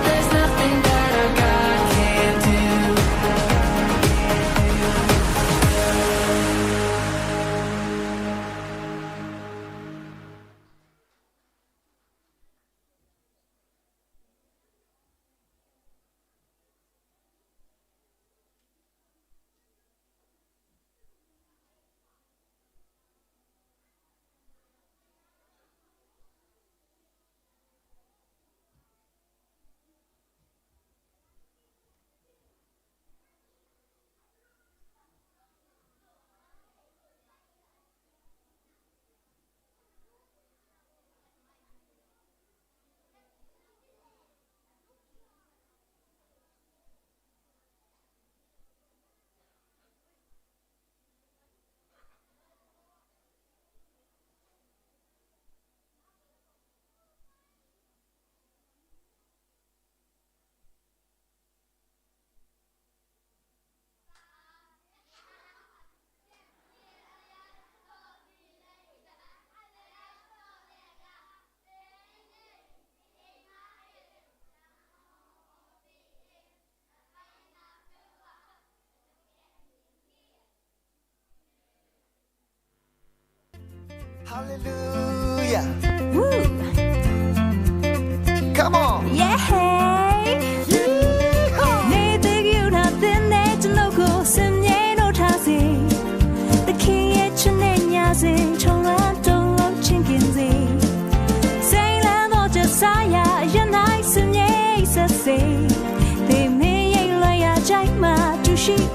There's nothing that our God can't do. Hallelujah. Woo! Come on. Yeah. Yeehaw. နေသင်ယူထားသင့်တဲ့ကျွန်ုပ်ကို စင်မြဲလို့ထားစေ။ သခင်ရဲ့ချ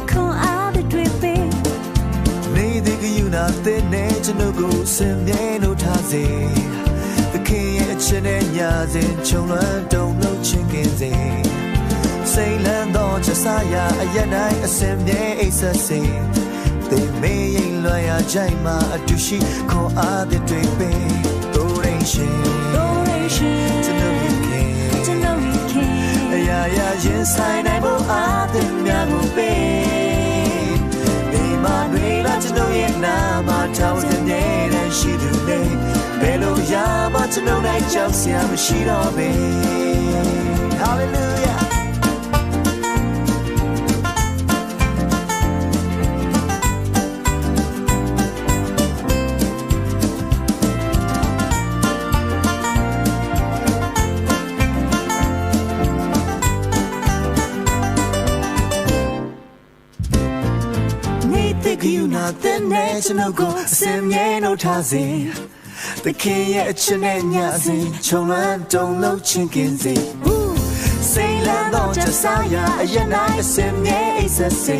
ခွန်အားသစ်တွေပေး။ နေ့သစ်ကရုဏာသစ်နဲ့ကျွန်ုပ်ကို အစဉ်မြဲနှုတ်ထားစေ။ သခင်ရဲ့အချစ်နဲ့ညစဉ် ခြုံလွှမ်းတုန်လှုပ်ခြင်းကင်းစေ။ စိမ်းလန်းသောခြံစရာအရပ်၌ အစဉ်မြဲအိပ်စက်စေ။ သင်မင်းရိပ်လွှမ်းရာချိုင့်မှာ အတူရှိခွန်အားသစ်တွေပေး။ သိုးထိန်းရှင်၊ သိုးထိန်းရှင်၊ ကျွန်ုပ်ရဲ့သခင်၊ ကျွန်ုပ်ရဲ့သခင်၊ အရာရာရင်ဆိုင်နိုင်ဖို့ အားသစ်များကိုပေး။ ဧမာနွေလ ကျွန်ုပ်ရဲ့နားမှာ ထာဝရအမြဲတမ်းရှိသူနဲ့ ဘယ်လိုအရာမှ ကျွန်ုပ်၌ကြောက်စရာမရှိတော့ပေ။ Hallelujah. နေ့သစ်ကရုဏာသစ်နဲ့ ကျွန်ုပ်ကို အစဉ်မြဲနှုတ်ထားစေ။ သခင်ရဲ့အချစ်နဲ့ညစဉ် ခြုံလွှမ်းတုန်လှုပ်ခြင်းကင်းစေ။ စိမ်းလန်းသောခြံစရာအရပ်၌ အစဉ်မြဲအိပ်စက်စေ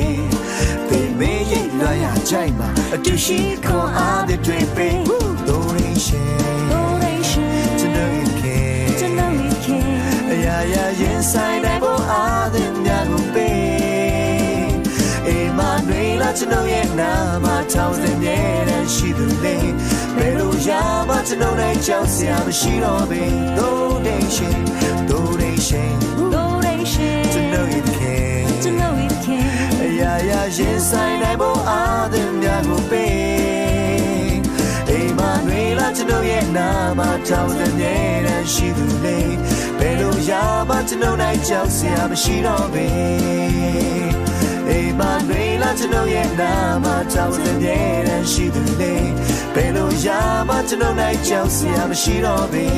။ သင်မင်းရိပ်လွှမ်းရာချိုင့်မှာ အတူရှိခွန်အားသစ်တွေပေး။ သိုးထိန်းရှင်၊ သိုးထိန်းရှင်၊ ကျွန်ုပ်ရဲ့သခင်၊ ကျွန်ုပ်ရဲ့သခင်၊ အရာရာရင်ဆိုင်နိုင်ဖို့ အားသစ်များကိုပေး။ ဧမာနွေလ ကျွန်ုပ်ရဲ့နားမှာ ထာဝရအမြဲတမ်းရှိသူနဲ့ ဘယ်လိုအရာမှ ကျွန်ုပ်၌ကြောက်စရာမရှိတော့ပေ။ သိုးထိန်းရှင်၊ သိုးထိန်းရှင်၊ သိုးထိန်းရှင်၊ ကျွန်ုပ်ရဲ့သခင်၊ ကျွန်ုပ်ရဲ့သခင်၊ အရာရာရင်ဆိုင်နိုင်ဖို့ အားသစ်များကိုပေး။ ဧမာနွေလ ကျွန်ုပ်ရဲ့နားမှာ ထာဝရအမြဲတမ်းရှိသူနဲ့ ဘယ်လိုအရာမှ ကျွန်ုပ်၌ကြောက်စရာမရှိတော့ပေ။ ဧမာနွေလ ကျွန်ုပ်ရဲ့နားမှာ ထာဝရအမြဲတမ်းရှိသူနဲ့ ဘယ်လိုအရာမှ ကျွန်ုပ်၌ကြောက်စရာမရှိတော့ပေ။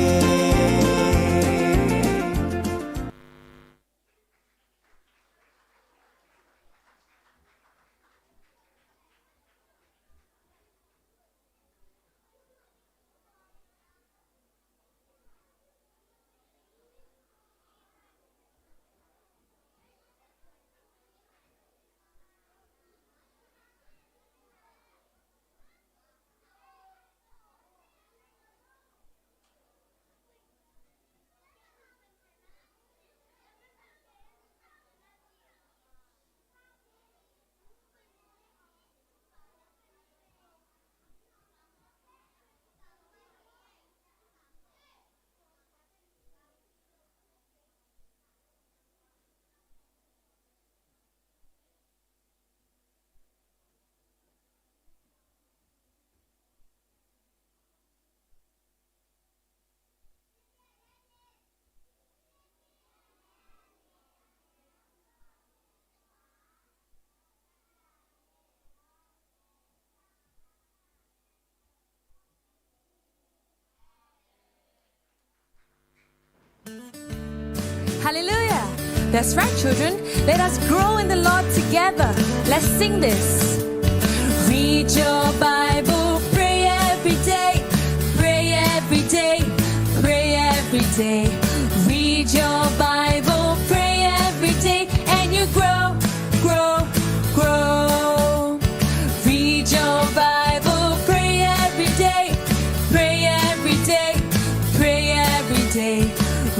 Hallelujah! That's right, children. Let us grow in the Lord together. Let's sing this. Read your Bible, pray every day, pray every day, pray every day. Read your Bible, pray every day, and you grow, grow, grow. Read your Bible, pray every day, pray every day, pray every day.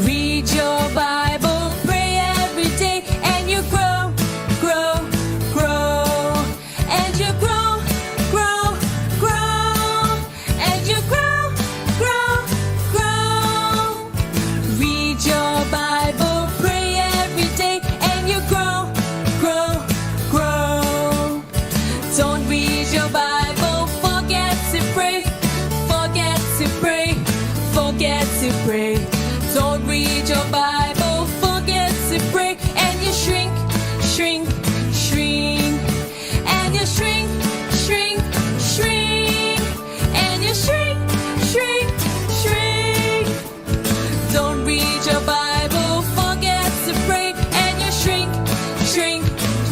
Read your Bible, pray every day, and you grow, grow, grow. And you grow, grow, grow. And you grow, grow, grow. Read your Bible, pray every day, and you grow, grow, grow. Don't read your Bible, forget to pray, forget to pray, forget to pray. Don't read your Bible, forget to pray, and you shrink, shrink, shrink. And you shrink, shrink, shrink. And you shrink, shrink, shrink. Don't read your Bible, forget to pray. And you shrink, shrink,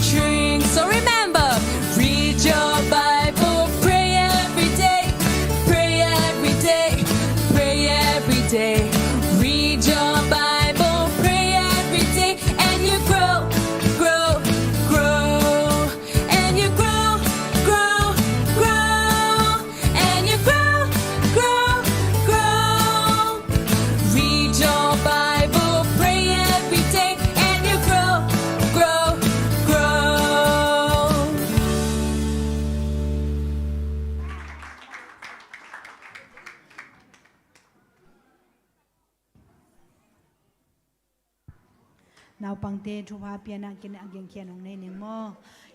shrink. So remember, read your Bible, Pangte thupha pianah kinah gengkhian hong nei ning maw?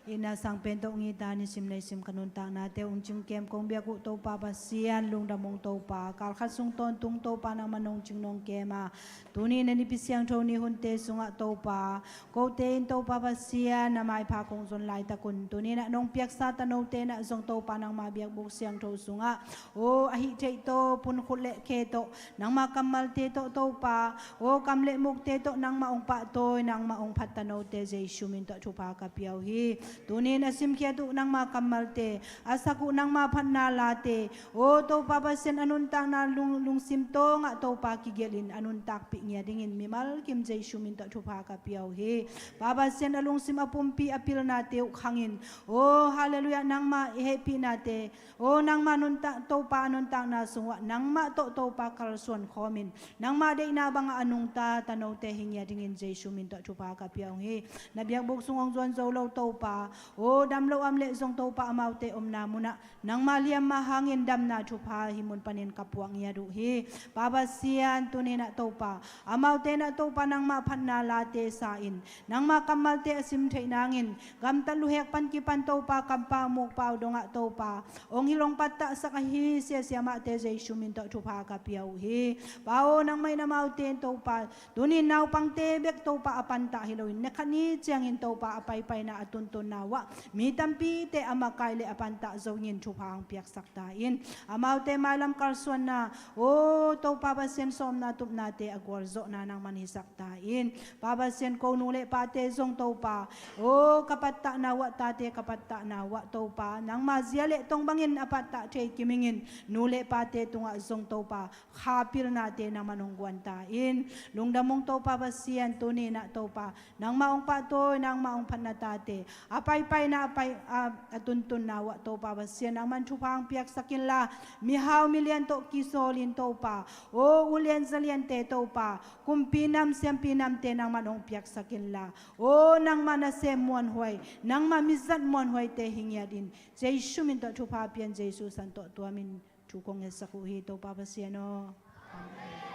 Ina sang pen tawh ngita nisim naisim ka nuntaknate hong cingkem kong biak uh Topa Pasian, lungdam ung Topa. Kalkhat sung tawntung Topa nangman hong cing nong kem a, tuni na nipi siangtho ni hunte sungah Topa, kote in Topa Pasian na maipha kong zon laitakun, tuni na nong piaksa tanote na zong Topa nangma biakbuk siangtho sungah, aw, ahi theih tawh, punkhut le khe tawh, nangma kammalte tawh Topa, aw, kam le mukte tawh nangma hong pahtawi, nangma hong phat tanote Jesu min tawh thupha ka pia uh hi. Tuni na simkhiat uh nangma kammalte, a sak uh nangma phatna late, aw Topa Pasian, a nuntakna lung, lungsim tawngah Topa kigelhin a nuntakpih ngiat dingin mimal kim Jesu min tawh thupha ka pia uh hi. Pa Pasian, a lungsim a pumpi a pilnate uh khangin, aw halleluiah, nangma i hehpihnate, aw nangma nuntak, Topa a nuntakna sungah nangmah tawh Topa kalsuan khawmin, nangma deihna bangah a nungta tanote hi ngiat dingin Jesu min tawh thupha ka pia uh hi. Na biakbuk sung hong zuan zo lo Topa, aw dam lo om le zong Topa amaute omna munah nangma liamma hangin damna thupha hih mun panin ka puak ngiat uh hi. Pa Pasian, tuni na Topa, amaute na Topa nangma phatna late sa in, nangma kammalte a sim theih nangin, gamtat luhek pan kipan Topa kampa mukpa uh dongah Topa hong hilh hong pattahsak ahi siasia mahte Jesu min tawh thupha ka pia uh hi. Pa aw, nangmah in amaute in Topa, tuni naupangte bek Topa a pantah hi loin, ni khat ni ciangin Topa a paipaina a tuntunna uh ah mi tampite a makai le a pantah zo dingin thupha hong piaksak ta in. Amaute mailam kalsuanna, aw Topa Pasian, sawmna tupnate a gualzawhna nangman hisak ta in. Pa Pasian, ko nu le pate zong Topa, aw ka pattahna uh ah, tate ka pattahna uh ah Topa, nangma zia le tong bangin a pattah thei kimingin nu le pate tungah zong Topa, kha pilnate nangman hong guan ta in. Lungdam ung Topa Pasian, tuni na Topa, nangma hong pahtawi, nangma hong phatna tate a paipaina a pai, a, a tuntunna uh ah Topa Pasian, nangman thupha hong piaksak inla, mihau milian tawh kisawlin Topa, aw ulian zaliante Topa, kumpi nam siampi namte nangman hong piaksak inla, aw nangma nasem muanhuai, nangma mizat muanhuaite hi ngiat in, Jesu min tawh thupha pian, Jesu san tawh tuamin thu kong ngetsak uh hi, Topa Pasian aw. Amen.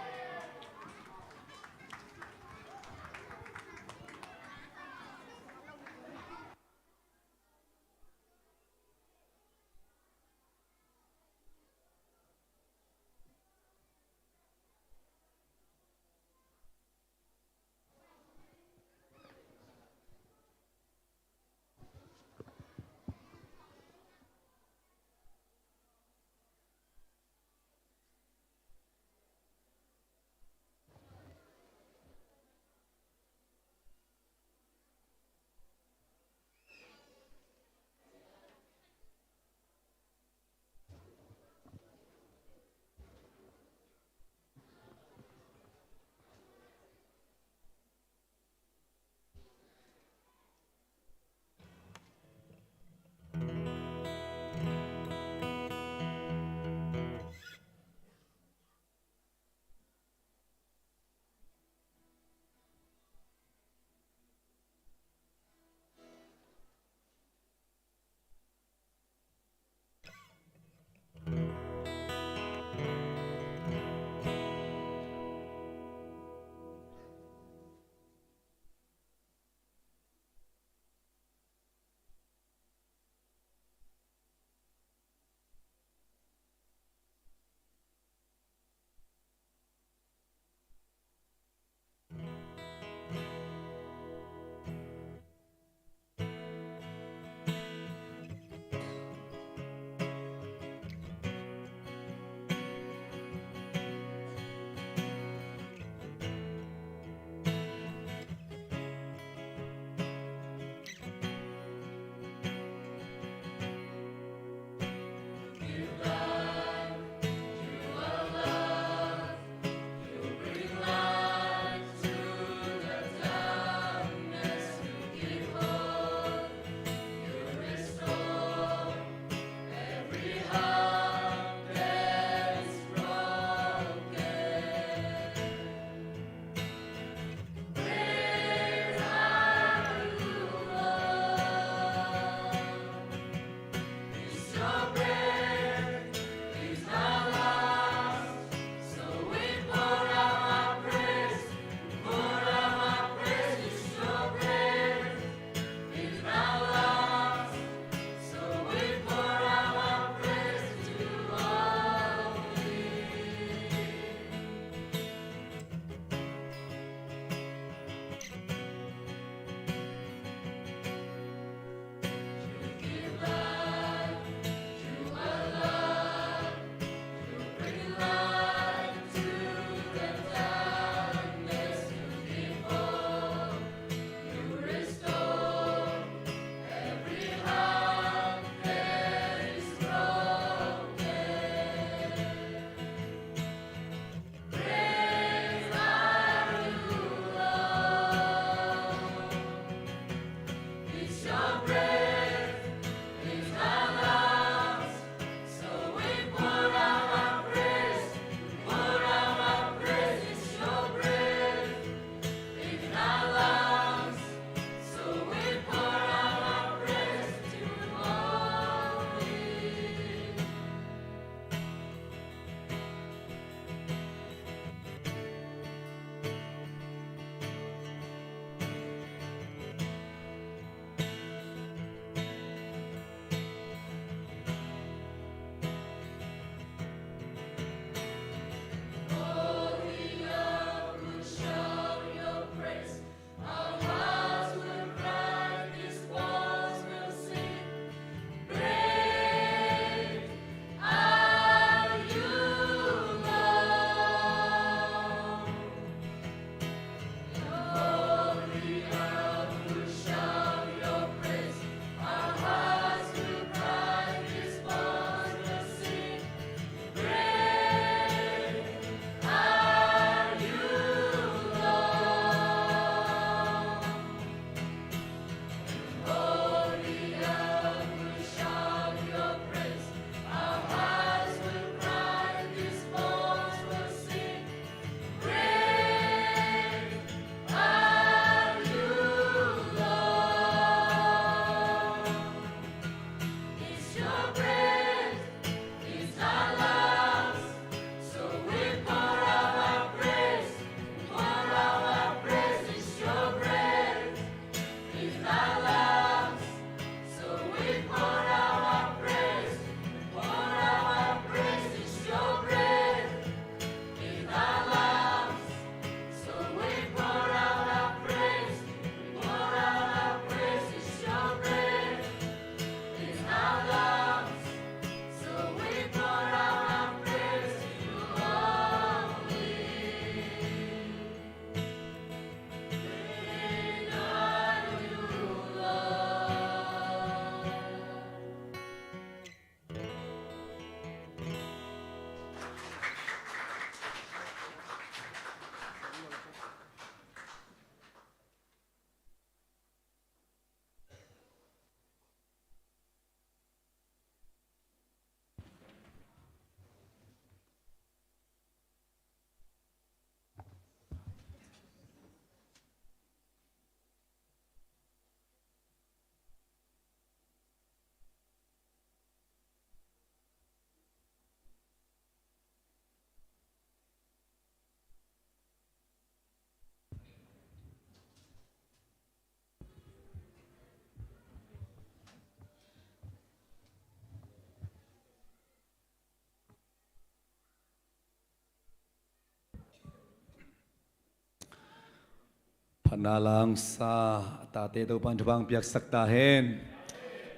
Na langsa tate Topan thupha piaksak ta hen.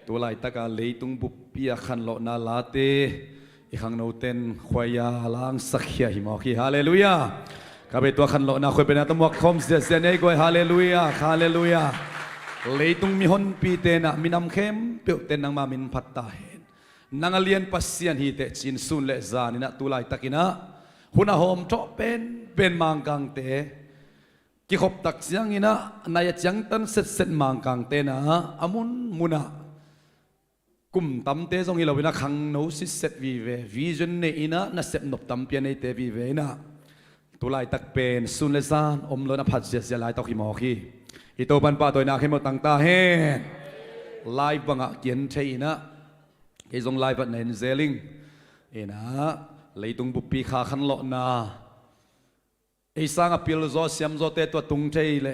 Tu laitaka leitung buppi a khanlawhna late i khangnoten khuaia langsak khia hi mawk hi. Halleluiah. Ka bei tua khanlawhna khuai pena tamuak khawm ziazia nei guai. Halleluiah, halleluiah. Leitung mihonpi tenah minam khempeuh ten nangma min phat ta hen. Nang a lian Pasian hi teh cin sun le zaninah tu laitakinah hun a hawm thawh penpen Mangkangte kikhop tak cianginah nai a ciangtan setset Mangkang tenah a munmunah kum tamte zong hi loinah khangno sitset vive, vision nei inah nasep nop tampi a neite vive inah tu laitak pen sun le zan om lo na phat ziazia laitak hi mawk hi. I Topan pahtawina khempeuh tang ta hen. Live bangah kian thei inah kei zong live ah na en zel ing. Inah leitung buppi kha khanlawhna ei sang a pilzaw siamzawte tua tung thei le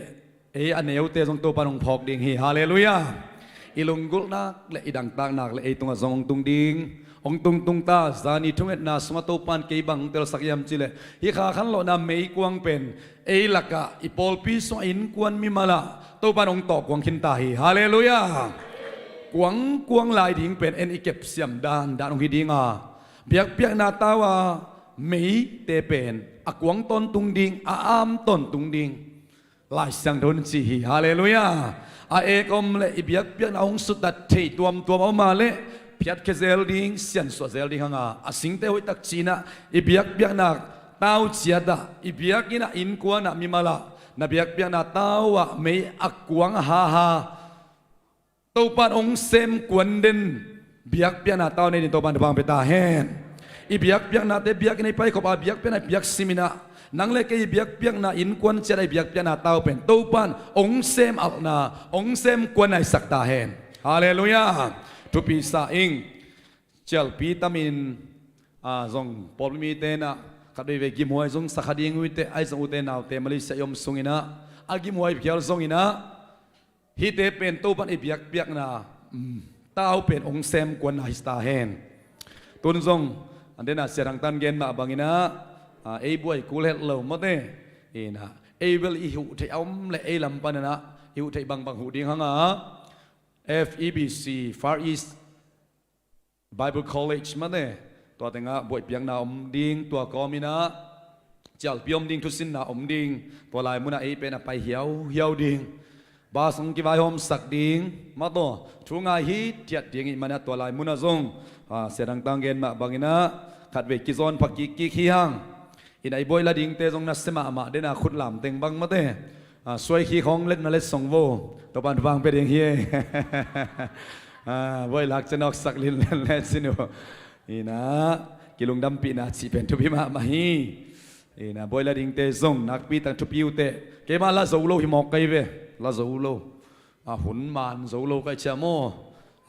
ei a neute zong Topan hong phawk ding hi. Halleluiah. I lunggulhnak le i dangtaknak le ei tungah zong hong tung ding, hong tungtung ta. Zani thungetna sungah Topan kei bang hong telsak hiam cileh hih kha khanlawhna meikuang pen ei lakah i pawlpi sungah innkuan mimalah Topan hong tawh kuang khin ta hi. Halleluiah. Kuangkuang lai ding pen en i kepsiam dandan hong hi dinga biakpiakna tau a meite pen a kuang tawntung ding, a am tawntung ding Lai Siangtho in ci hi. Halleluiah. A ek om le i biakpiakna hong suttat thei tuamtuam a om a le phiatkhia zel ding, siansuah zel ding hanga a singte hoihtak cinah i biakpiakna tau ciatah i biakinnah innkuanah mimalah na biakpiakna tau ah mei a kuang a haha Topan hong sem kuan den biakpiakna tau nei din Topan thupha pia ta hen. I biakpiaknate biakinn ei paikhop a biakpiakna biak siminah nang le kei i biakpiakna innkuan ciatah i biakpiakna tau pen Topan hong sem alhna hong sem kuan naisak ta hen. Halleluiah. Thupi sa ing. Cialpi tamin a zong pawlpi mite inah khat veivei gimhuai zong sakha ding uh i teh ahi zong ute naute Malaysia i om sunginah a gimhuai phial zonginah hihte pen Topan i biakpiakna tau pen hong sem kuanna hi ta hen. Tun zong an dena siatang tan gen mah banginah ei buai kul het lo mawte inah ei bel i huh theih a om le ei lam paninah i huh theih bangbang huh ding hanga F E B C Far East Bible College mate tua tengah buaihpiakna om ding, tua kawminah cialpi om ding, thusinna om ding, tua lai munah ei pen a pai hiauhiau ding, bus hong kivaihawmsak ding, mataw thu ngai hithiat ding ih manah tua lai munah zong siadangtang gen mah banginah khatvei kizawn pha kikkik hi hang. Inah i buai la dingte zong nasia mahmah dena khut lamteng bang mate suai khi khawng let na let song vo. Topan thupha pia ding hi. Buai lak cianawksak linlen le cin uh. Inah kilungdampihna cih pen thupi mahmah hi. Inah buai la dingte zong nakpi tak thupi uh teh keimah la zo lo hi mawk kei ve. La zo lo. A hun man zo lo kai cia maw?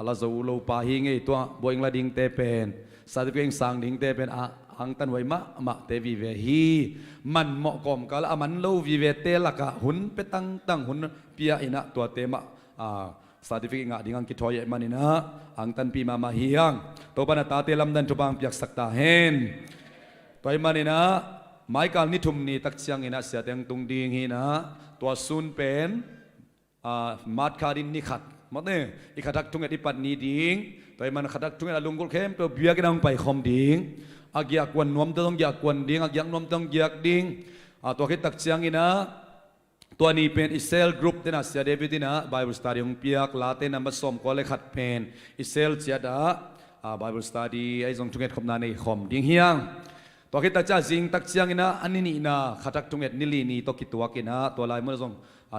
A la zo lo pa hi ngei tua buai ing la dingte pen certificate ing sang dingte pen a angtan huai mahmahte vive hi. Man mawh kawmkal a man lo vivete lakah hun pia tangtang hun pia inah tuate mah a certificate ngah ding ang kithawi ahih maninah angtanpi mahmah hi hang. Topan a tate lamdan thupha piaksak ta hen. Tua ahih maninah maikal ni thum ni tak cianginah siate ang tung ding hinah tua sun pen March kha din ni khat mawte i khathak thunget i pat ni ding. Tua ahih man khathak thunget a lunggulh khempeuh biakinn ah hong paikhawm ding. A giahkuan nuamte zong giahkuan ding, a giak nuamte zong giak ding. Tua khit tak cianginah tua ni pen i cell group tenah Sia David inah Bible study hong piak, Late number sawmkua le khat pen i cell ciatah Bible study ahi zong thunget khopna nei khawm ding hi hang. Tua khit tak ciah zing tak cianginah a ni nihna khathak thunget ni li ni tawh kituakinah tua lai munah zong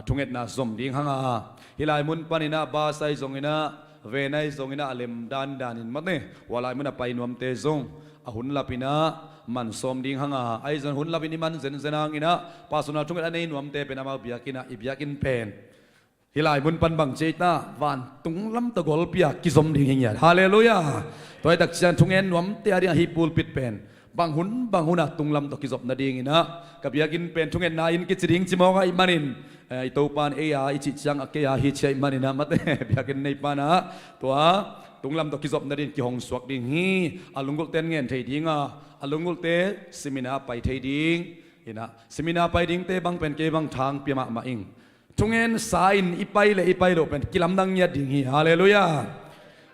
thungetna zom ding hanga hih lai mun paninah bus ahi zonginah van ahi zonginah a lem dandanin mate hua lai munah pai nuamte zong a hun lapinah man sawm ding hanga ahi zong hun lapin i man zenzen hanginah personal thunget a nei nuamte pen amau biakinnah i biakinn pen hih lai mun pan bang ci ei ta vantung lam tawh golpi a kizom ding hi ngiat. Halleluiah. Tua hi tak ciang thungen nuamte a dingah hih pulpit pen bang hun bang hunah tunglam tawh kizop nadinginah ka biakinn pen thungetna inn kici ding ci mawk ahih manin i Topan ei a i cih ciang a kei a hi ci ahih maninah mate biakinn nei panah tua tunglam tawh kizop nading kihong suak ding hi. A lunggulhte an ngen thei dinga a lunggulhte seminar pai thei ding inah seminar pai dingte bang pen kei bang thang pia mahmah ing. thungen sa in i pai le i pai loh pen kilamdang ngiat ding hi. Halleluiah.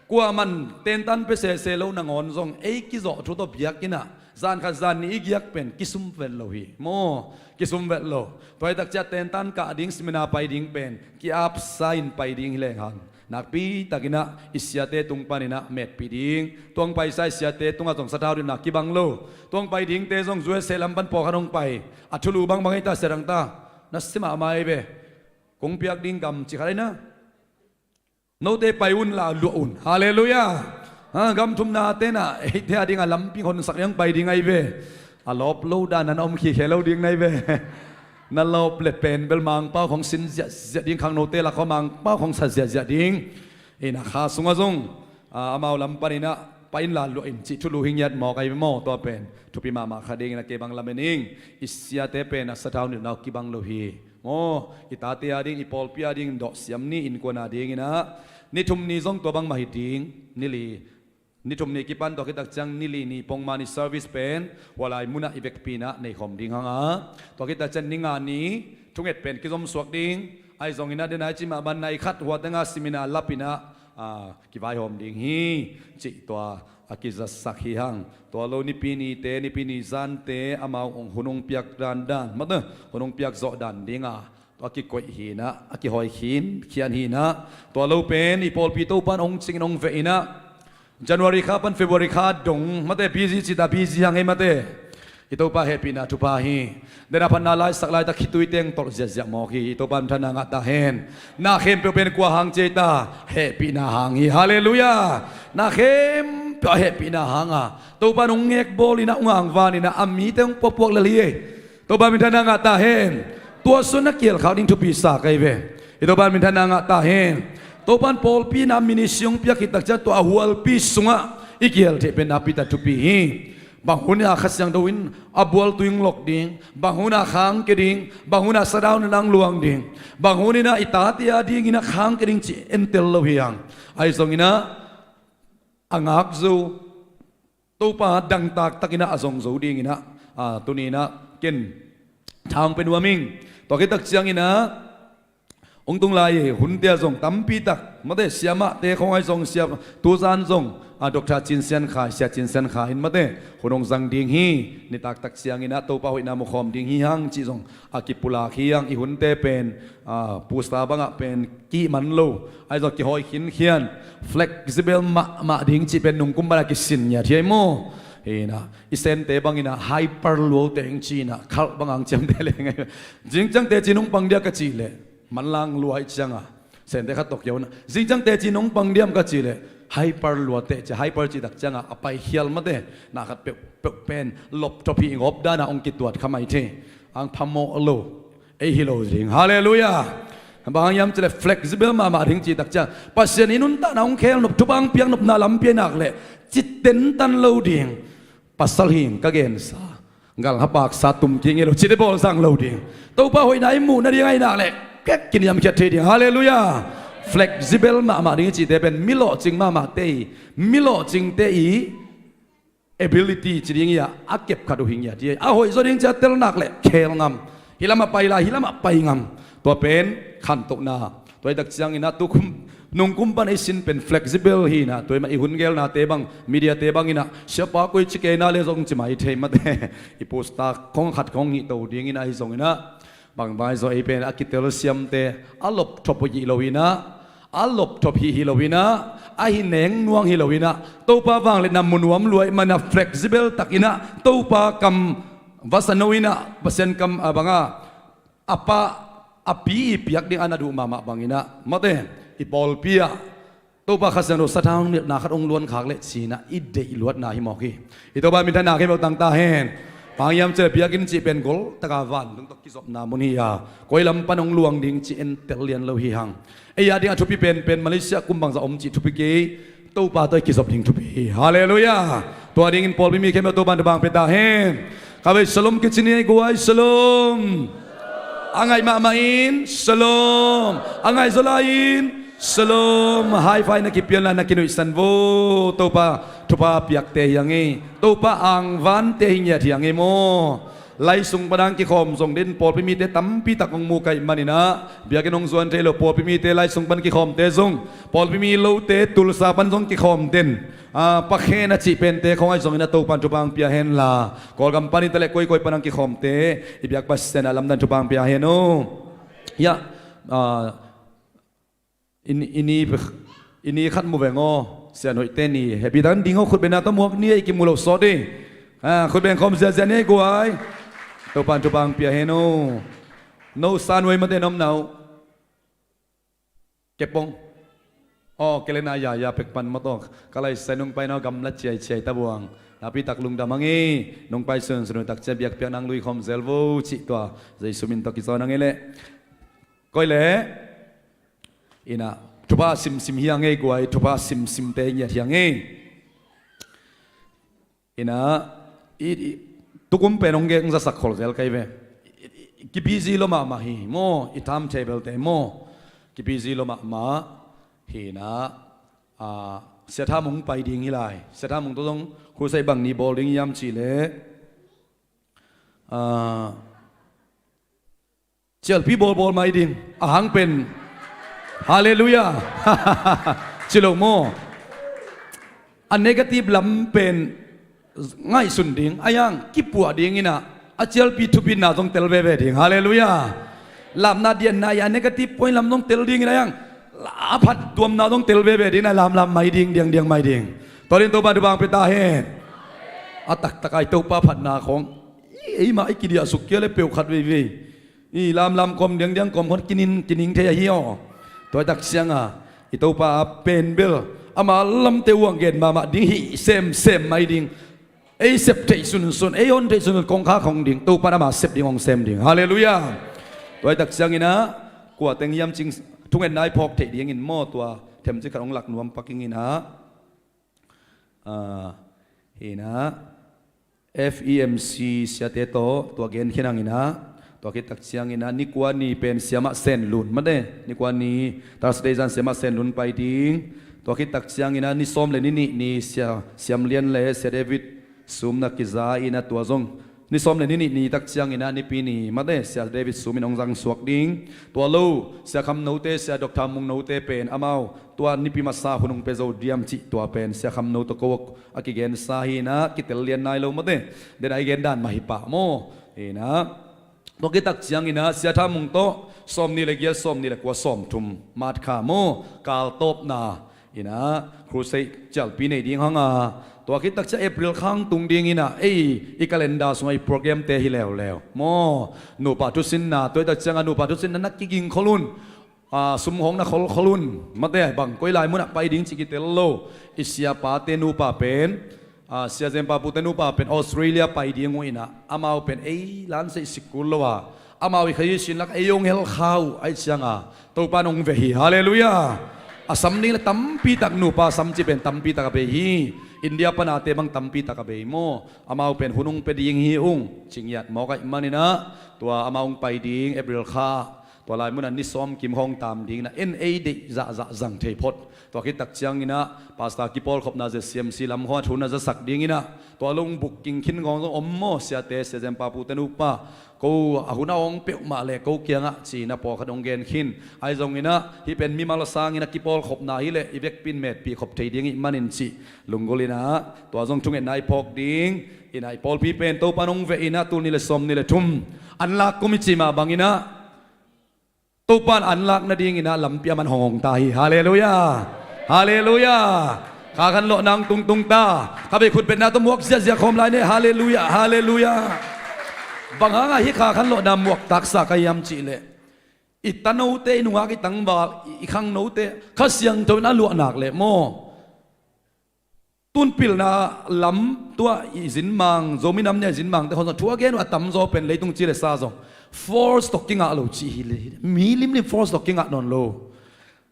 Kuaman tentan pia sese lo nangawn zong ei kizawh thu tawh biakinn ah zan khat zan nih i giak pen kisum vet lo hi maw? Kisum vet lo. Tua hi takciah tentan kah ding, seminar pai ding pen ki-apsa in pai ding hi leng hang, nakpi takin ah i siate tung panin ah metpih ding. Tua hong paisa i siate tungah zong sathau dingna kibang lo. Tua hong pai dingte zong U S A lam pan pawlkhat hong pai. A thulu bangbang ei ta, sia dang ta. Na si mahmah ei ve. Kong piak ding gam ci khat ei na. Note pai un la, luah un. Halleluiah. Ha, gam thumna tenah eite a dingah lampi honsak ding pai ding ahi ve. A lawp lo dan na om khikhe lo ding na hi ve. Na lawp le pen bel Mangpau khong sin ziahziah ding, khangnote lak khong Mangpau khong sa ziahziah ding. Ina kha sungah zong a, amau lam panin ah pai in la, luah in cih thulu hi ngiat mawk ahi ve maw? Tua pen thupi mahmah kha dingin a, kei bang lamen ing. I siate pen a sathau nilhna uh kibang lo hi. Maw, i tate a ding, i pawlpi a ding dawhsiam ni, innkuan a dingin ah ni thum ni zong tua bangmah hi ding. Ni li, ni thum ni kipan tua khit takciang ni li ni pongman i service pen hua lai munah i vekpi in ah nei khawm ding hang a, tua khit takciang ni nga ni thunget pen kizom suak ding. Ahi zongin ah dena i cih mah bang nai khat hua tengah seminar lap in ah, a, kivaihawm ding hi cih tua a kizatsak hi hang. Tua lo nipi nite, nipi ni zante amau hong hun hong piak dandan, mate, hun hong piak zawh dan ding a, tua kikoih hi in ah, a kihawi khinkhian hi in ah. Tua lo pen i pawlpi Topan hong cingin hong veh in ah, January kha pan February kha dong, mate, busy cita busy hang ei, mate. I Topa hehpihna thupha hi. Dena phatna laisak laitak khitui teng tolh ziahziah mawk hi. I Topa minthanna ngah ta hen. Na khempeuh pen kua hang ci ei ta? Hehpihna hang hi. Halleluiah. Na khempeuh a hehpihna hang a, Topa nong ngekbawl in ah, ung angvan in ah, a mite hong puakpuak lel hi ei. Topa minthanna ngah ta hen. Tua sun a kielkhak ding thupi sa kei ve. I Topa minthanna ngah ta hen. Topan pawlpi in ah ministry hong piak khit takciang tua a hualpi sungah i kiel theih pen a pita thupi hi. Bang hun in ah Kha Siangtho in a bual tuing lok ding, bang hun in ah khang ke ding, bang hun in ah sathau nilhna hong luang ding, bang hun in ah i tate a dingin ah khang ke ding cih entel lo hi hang. Ahi zongin ah a ngak zo, Topa dangtak takin ah a zong zo dingin ah, a, tuni in ah ken tha hong pia nuam ing. Tua khit takciangin ah hong tung lai hunte ah zong tampi tak, mate, siamahte khong ahi zong, sia, tuzan zong, a, Doctor Cin Sian Khai, Sia Cin Sian Khai in, mate, hun hong zang ding hi. Nitak takciangin ah Topa hoihna mu khawm ding hi hang cih zong a kipulak hi hang. I hunte pen, a, pusta bangah pen kih man lo, ahi zong kihawi khinkhian, flexible mahmah ding cih pen nungkum bana kisin ngiat hi ei maw? Hi in ah, i Sente bangin ah hyper luo teng ci in ah, khal bang ang ciamte leng ahi. Zingciang teci nong pang diam ka cih leh manlang lua hi ciang a, Sente khat tawh kiho in ah, zingciang teci nong pang diam ka cih leh hyper lua teh ci. Hyper cih takciang a, a paikhial, mate, na khat peuhpeuh pen loptop hih ngawp dan a hong kituat kha mai thei. Ang phamawh lo, ei hi lo ding. Halleluiah. Bang hang hiam cih leh flexible mahmah ding cih takciang, Pasian i nuntakna hong khel nop, thupha hong piak nopna lampi a nak leh ci tentan lo ding. Pasal hi ing ka gensa, gal ha paksa tum kik ngei lo cih leh bawl zang lo ding. Topa hoihna i muh nading a i nak leh kek kiniamkhiat thei ding. Halleluiah. Flexible mahmah ding i cihte pen mi lawhcing mahmahte i, mi lawhcingte i ability ci ding hi a, a kep khat uh hi ngiat hi. A hoih zaw ding ci a tel nak leh khel ngam, hih lamah pai lai, hih lamah pai ngam. Tua pen khantohna. Tua hi takciangin ah tukum, nungkum pan ei sin pen flexible hi in ah, tua hi mah i hun gelnate bang, mediate bangin ah, siapa koi ci kei na leh zong ci mai thei, mate. I pusta khong khat khong hih to dingin ah, ahi zongin ah, bang vai zaw ei pen a kitelsiamte, a loptop uh hi lo in ah, a loptop hi hi lo in ah, a hi neng nuang hi lo in ah, Topa vangliatna mu nuam lua ahih manin ah flexible takin ah Topa kam va sa no in ah, Pasian kam, a, bang a, a pa, a pi i piak ding a na duh mahmah bangin ah, mate, i pawlpi ah Topa Kha Siangtho sathau nilhna khat hong luankhak leh ci in ah i deih luatna hi mawk hi. I Topa minthanna khempeuh tang ta hen. Bang hang hiam cih leh biakinn cih pen gol taka vantung tawh kizopna mun hi a, koi lam pan hong luang ding cih entel lian lo hi hang. Ei a ding a thupi penpen Malaysia kum bangzah om cih thupi kei, Topa tawh i kizop ding thupi hi. Halleluiah. Tua dingin pawlpi mi khempeuh Topa in thupha hong pia ta hen. Kawei shalom kici ni ei guai, shalom. A ngaih mahmah in shalom, a ngaih zaw lai-in shalom. High five na kipian lai, na kinuihsan vo. Topa thupha piakte hi hang ei. Topa angvante hi ngiat hi hang ei maw? Lai sung pan ang kikhawm zong den, pawlpi mite tampi tak hong mu ka hih manin ah, biakinn hong zuan thei lo pawlpi mite lai sung pan kikhawmte zong, pawlpi mi lote tulsa pan zong kikhawm den, ah, pakhen a cih pente khawng ahi zongin ah Topan thupha hong pia henla, Kawlgam panin ta leh koikoi pan ang kikhawmte i biak Pasian ah lamdang thupha hong pia hen aw. Ya, ah, I ni, i ni, i ni khat mu veng aw, Sian Hoihte ni. Happy dan ding aw, khutbetna tawh muak ni, i kimu lo sawt hi. Ah, khutbeng khawm ziazia ni ei guai. Topan thupha hong pia hen aw. No sa nuai mate na om na uh. Kepong. Aw, kelena ya ya pek pan mawk tawh. Ka lai sai nung pai na uh gamla ciai ciai ta buang. Napi tak lungdam hang hi. Nung pai sun sun uh tak cia biakpiak nang lui khawm zel vo cih tua. Jesu min tawh kizawn hang hi leh. Koi leh. Ina, thupha simsim hi hang ei guai, thupha simsimte ngiat hi hang ei. Ina, i, i, tukum pen hong gek hong zasak khol zel kai ve. I, i, i, kibizi lo mahmah hi maw, i timetable te maw. Kibizi lo mahmah hi ina, a, Sia Tha Mung pai ding hi lai. Sia Tha Mung tawh zong crusade bang ni bawl ding hiam cih leh. A, Cialpi bawlbawl mai ding a hang pen. Halleluiah. Ci lo maw? A negative lam pen ngaihsun ding a hiang kipuah ding ina, a cialpi thupitna zong tel veve ding. Halleluiah. Lapna dianna i a negative point lam zong tel ding ina a hiang a phattuamna zong tel veve ding ina, lamlam mai ding, diangdiang mai ding. Tua ding Topa thupha hong pia ta hen. A taktak a i Topa phatna khawng eimah i kidiahsuk kia le peuh khat veivei. I lamlam kawm diangdiang kawm khawng kinin kining thei ahi aw. Tua i tak cianga i Topa a pen bel ama lamte uang gen mahmah ding hi semsem mai ding. Ei sep theih sunsun, ei hon theih sunsun kongkha khong ding, Topa in ama sep ding hong sem ding. Halleluiah. Tua i tak ciangina kua teng hiam cing thungetna i phawk theih dingin maw tua themcik khat hong lak nuam pak ingina. Ah, hina F E M C siate tawh tua gen khin hangina, tua khit tak ciangina ni kua ni pen Siamah Senlun mate, ni kua ni Thursday zan Siamah Senlun pai ding. Tua khit tak ciangina ni sawm le ni nih ni Sia Siam Lian le Sia David Sum na kiza ina tua zong ni sawm le ni nih ni tak ciangina nipi ni mate Sia David Sum in hong zang suak ding. Tua lo Sia Kham Note, Sia Doctor Mung Note pen amau tua nipi masa hun hong pia zo diam cih tua pen Sia Kham No tawh ko a kigensa hina kitel lian nai lo mate. Den a i gen dan mah hi pah maw? Hina tua khit tak ciangina Sia Tha Mung tawh sawm nih le giat, sawm nih le kua, sawm thum March kha maw? Kal tawpna ina crusade cialpi nei ding hanga tua khit tak cia April kha hong tung ding ina ei i calendar sunga i program te hi leuleu maw? Nupa thusinna tua i tak cianga nupa thusinna na kiging khol un. A, sum hong na kholkhol un mate bang koi lai munah pai ding ci kitel lo. I siapate nupa pen, a, Sia Zen Pa Pute nupa pen Australia pai ding uh inah amau pen ei lanseih sikul lo a amau i khayi sin lak ei hong helkha uh aih cianga Topa in hong ve hi. Halleluiah. A sam ding le tampi tak nupa sam ci pen tampi tak a bei hi. India panate bang tampi tak a bei maw? Amau pen hun hong pia ding hi ung ci ngiat mawk aih maninah tua amau hong pai ding April kha tua lai munah ni sawm kim hong tam dingin a en ei deih zahzah zang thei phot. Tua khit tak cianginah pastor kipawlkhopna Z C M C lam khawng a thu na zasak dinginah tua lo hong booking khin khawng zong om maw? Siate, Sia Zen Pa Pute nupa, ko a hun a hong peuhmah le ko kiangah ci-inah pawlkhat hong gen khin. Ahi zonginah hih pen mimal sanginah kipawlkhopna hileh i vekpi in metpih khop thei ding ih manin cih lunggulhinah tua zong thungetna i phawk ding. Inah i pawlpi pen Topa in hong veh inah tul nih le sawm nih le thum anlak kum i cih mah banginah Topa in anlak nadinginah lampi a man hong hong ta hi. Halleluiah. Halleluiah. Kha khan lawhna hong tungtung ta. Kha vei khutbetna tawh muak ziahziah khawm lai ne. Halleluiah. Halleluiah. Bang hangah hih kha khan lawhna muak taksa ka hiam cihleh i tanote, i nungak, i tangval, i khangnote Kha Siangtho in a luahnak leh maw? Tun pilna lam tua i zinmang, Zomi nam nia i zinmangte khawng zong thu a gen uh a tamzaw pen leitung ci le sa zong force tawh kingah lo cih hi le. Mi limlim force tawh kingah nawn lo.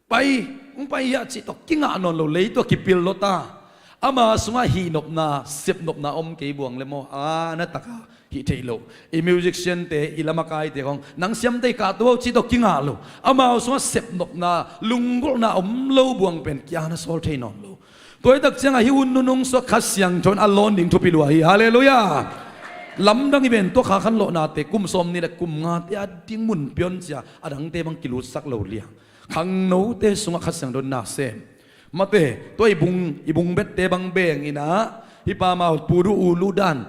Pai, hong pai hiah cih tawh kingah nawn lo, lei tawh kipil lo ta. Ama sungah hihnopna, sepnopna om kei buang le maw? A na takah hih theih loh. I musician-te, i lamakaite khawng nang siamte i kahto aw cih tawh kingah lo. Amau sungah sepnopna, lunggulhna om lo buang pen kia na sawl thei nawn lo. Tua hi tak ciangah hih hun nunung sungah Kha Siangtho in a lawn ding thupi lua hi. Halleluiah. Lamdang i ven tua kha khanlawhnate kum sawm nih le kum ngate a ding mun pion cia a dangte bang kilutsak lo liang. Khangnote sungah Kha Siangtho in na sem. Mate, tua i bung, i bung bette bang beng inah hih pa mau pu duh u lu dan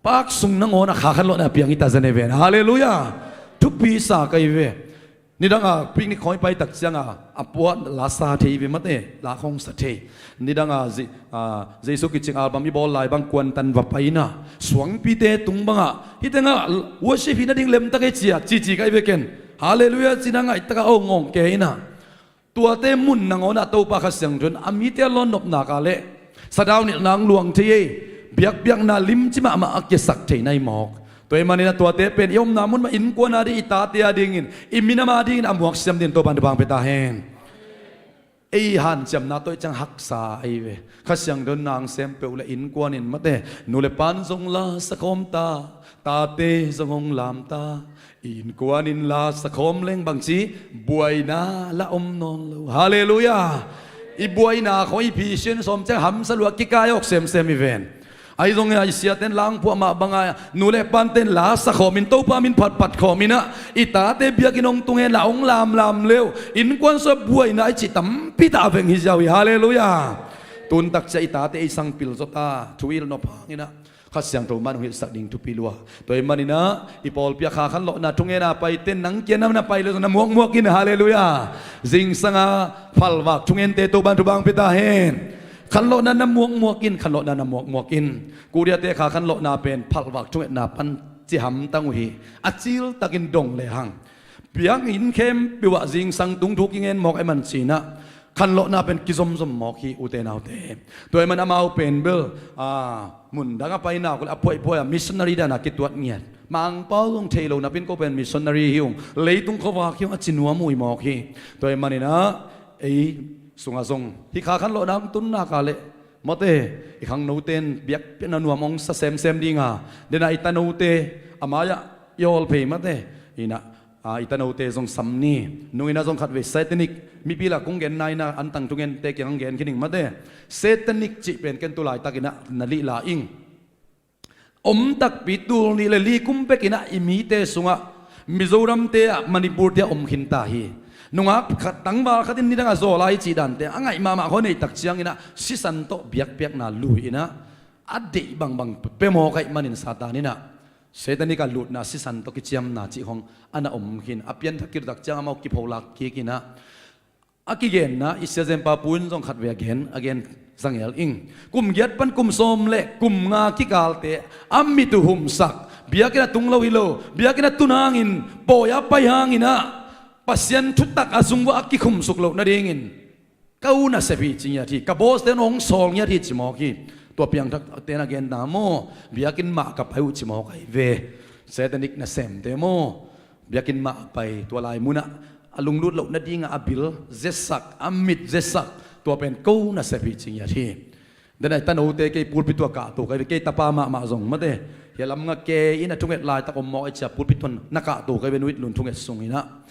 pak sung nangawn a kha khanlawhna piang hi ta zen e ven. Halleluiah. Thupi sa ka hi ve. Nidanga picnic khawng i pai tak cianga a puah la sa thei ve mate, la khawng sa thei. Nidanga Zi-, a, Jesu kicing album i bawl lai bang kuantan va pai inah suangpite tung bangah hih tengah worship hi nading lemtak e cia cici ka hi ve ken. Halleluiah cina ngaih taka aw ngawng ke inah. Tuate mun nangawnah Topa Kha Siangtho in a mite a lawn nopna ka leh sadau nilhna ang luang thei ei. Biakpiakna limci mahmah a kiasak thei nai mawk. Tua ih maninah tuate pen i omna mun mah innkuan a ding, i tate a dingin, i minam a dingin a muaksiam dingin Topa in thupha pia ta hen. Ei hanciamna tawh i ciang haksa ahi ve. Kha Siangtho in na sem peuh le innkuan in mate, nu le pan zong la sakhawm ta, tate zong hong lam ta. Innkuan in la sakhawm leng bangci buaina la om nawn lo. Halleluiah. I buaina khawng i phisian sawm ciang hamsa lua kikai awk semsem i ven. Ahi zongin a i siaten langphuah mah banga nu le panten la sakhawm in Topa min phatphat khawm inah i tate biakinn hong tung hen la hong lamlam leu innkuan sua buaina i cih tampi ta a veng hi ziau hi. Halleluiah. Tuntak cia i tate ei sang pil zaw ta thu i nop hanginah Kha Siangtho man hong hilhsak ding thupi lua. Tua ih maninah i pawlpi a kha khanlawhna thungena paiten nang kia na pai le zong na muakmuak in. Halleluiah. Zingsanga phalvak thungente Topa in thupha pia ta hen. Khanlawhna na muakmuak in, khanlawhna na muakmuak in. Koreate kha khanlawhna pen phalvak thungetna pan ci hamtang uh hi. A ciltakin dong lehang biakinn khempeuh ah zingsang tungthu kingen mawk e man cinah khanlawhna pen kizomzom mawk hi ute naute. Tua ih man amau pen bel a, mun dang a pai nak uh le a phuaihphuai a missionary dana kituat ngiat. Mangpau zong thei lo napin ko pen missionary hi ung, leitung khuavak hi ung a ci nuam uh hi mawk hi. Tua ih maninah ei sungah zong hih kha khanlawhna hong tun nak a leh mate, i khangnote in biakpiakna nuam hong sa semsem dinga, dena i tanote a mai-ah i hawlphei mate inah a, i tanote zong sam ni. Nungin a zong khatvei satanic, mipil ah kong genna inah antang thungente kiang ang gen khin ing mate. Satanic cih pen ken tu laitakinah na lihla ing. Om takpi tul nih le li kum pekinah i mite sungah Mizoramte ah Manipurte ah om khin ta hi. Nungak khat tangval khatin nidangah zawla i cih dante a ngaih mahmah khaw neihtak cianginah sisan tawh biakpiakna lui inah a deih bangbang pia mawk ahih manin Satan inah Satan ih ka lutna sisan tawh kiciamna cih khawng a na om khin a pianthak kilutak ciang amau kipholak kik inah a kigenna i siazempa pu in zong khatvei a gen, a gen zangel ing. Kum giat pan kum sawm le kum nga kikalte a mit uh humsak, biakinn a tung lo hi lo, biakinn a tun hangin pawi a pai hanginah Pasian thutak a zungvah a kikhumsuk loh nadingin ka u nasep hi ci ngiat hi, ka bawste in hong sawl ngiat hi ci mawk hi. Tua piangthakte na genna maw, biakinn mah ka pai uh ci mawk ahi ve. Satanic nasemte maw, biakinn mah a pai, tua lai munah a lunglut loh nadingah a bil zesak, a mit zesak, tua pen ko nasep hi ci ngiat hi. Denai tanote kei pulpit tua kahto ka hi ve, kei tapa mahmah zong mate hia lam nga kei in a thunget laitak om mawk a cia pulpit tua na kahto ka hi ve, nuit lun thunget sunginah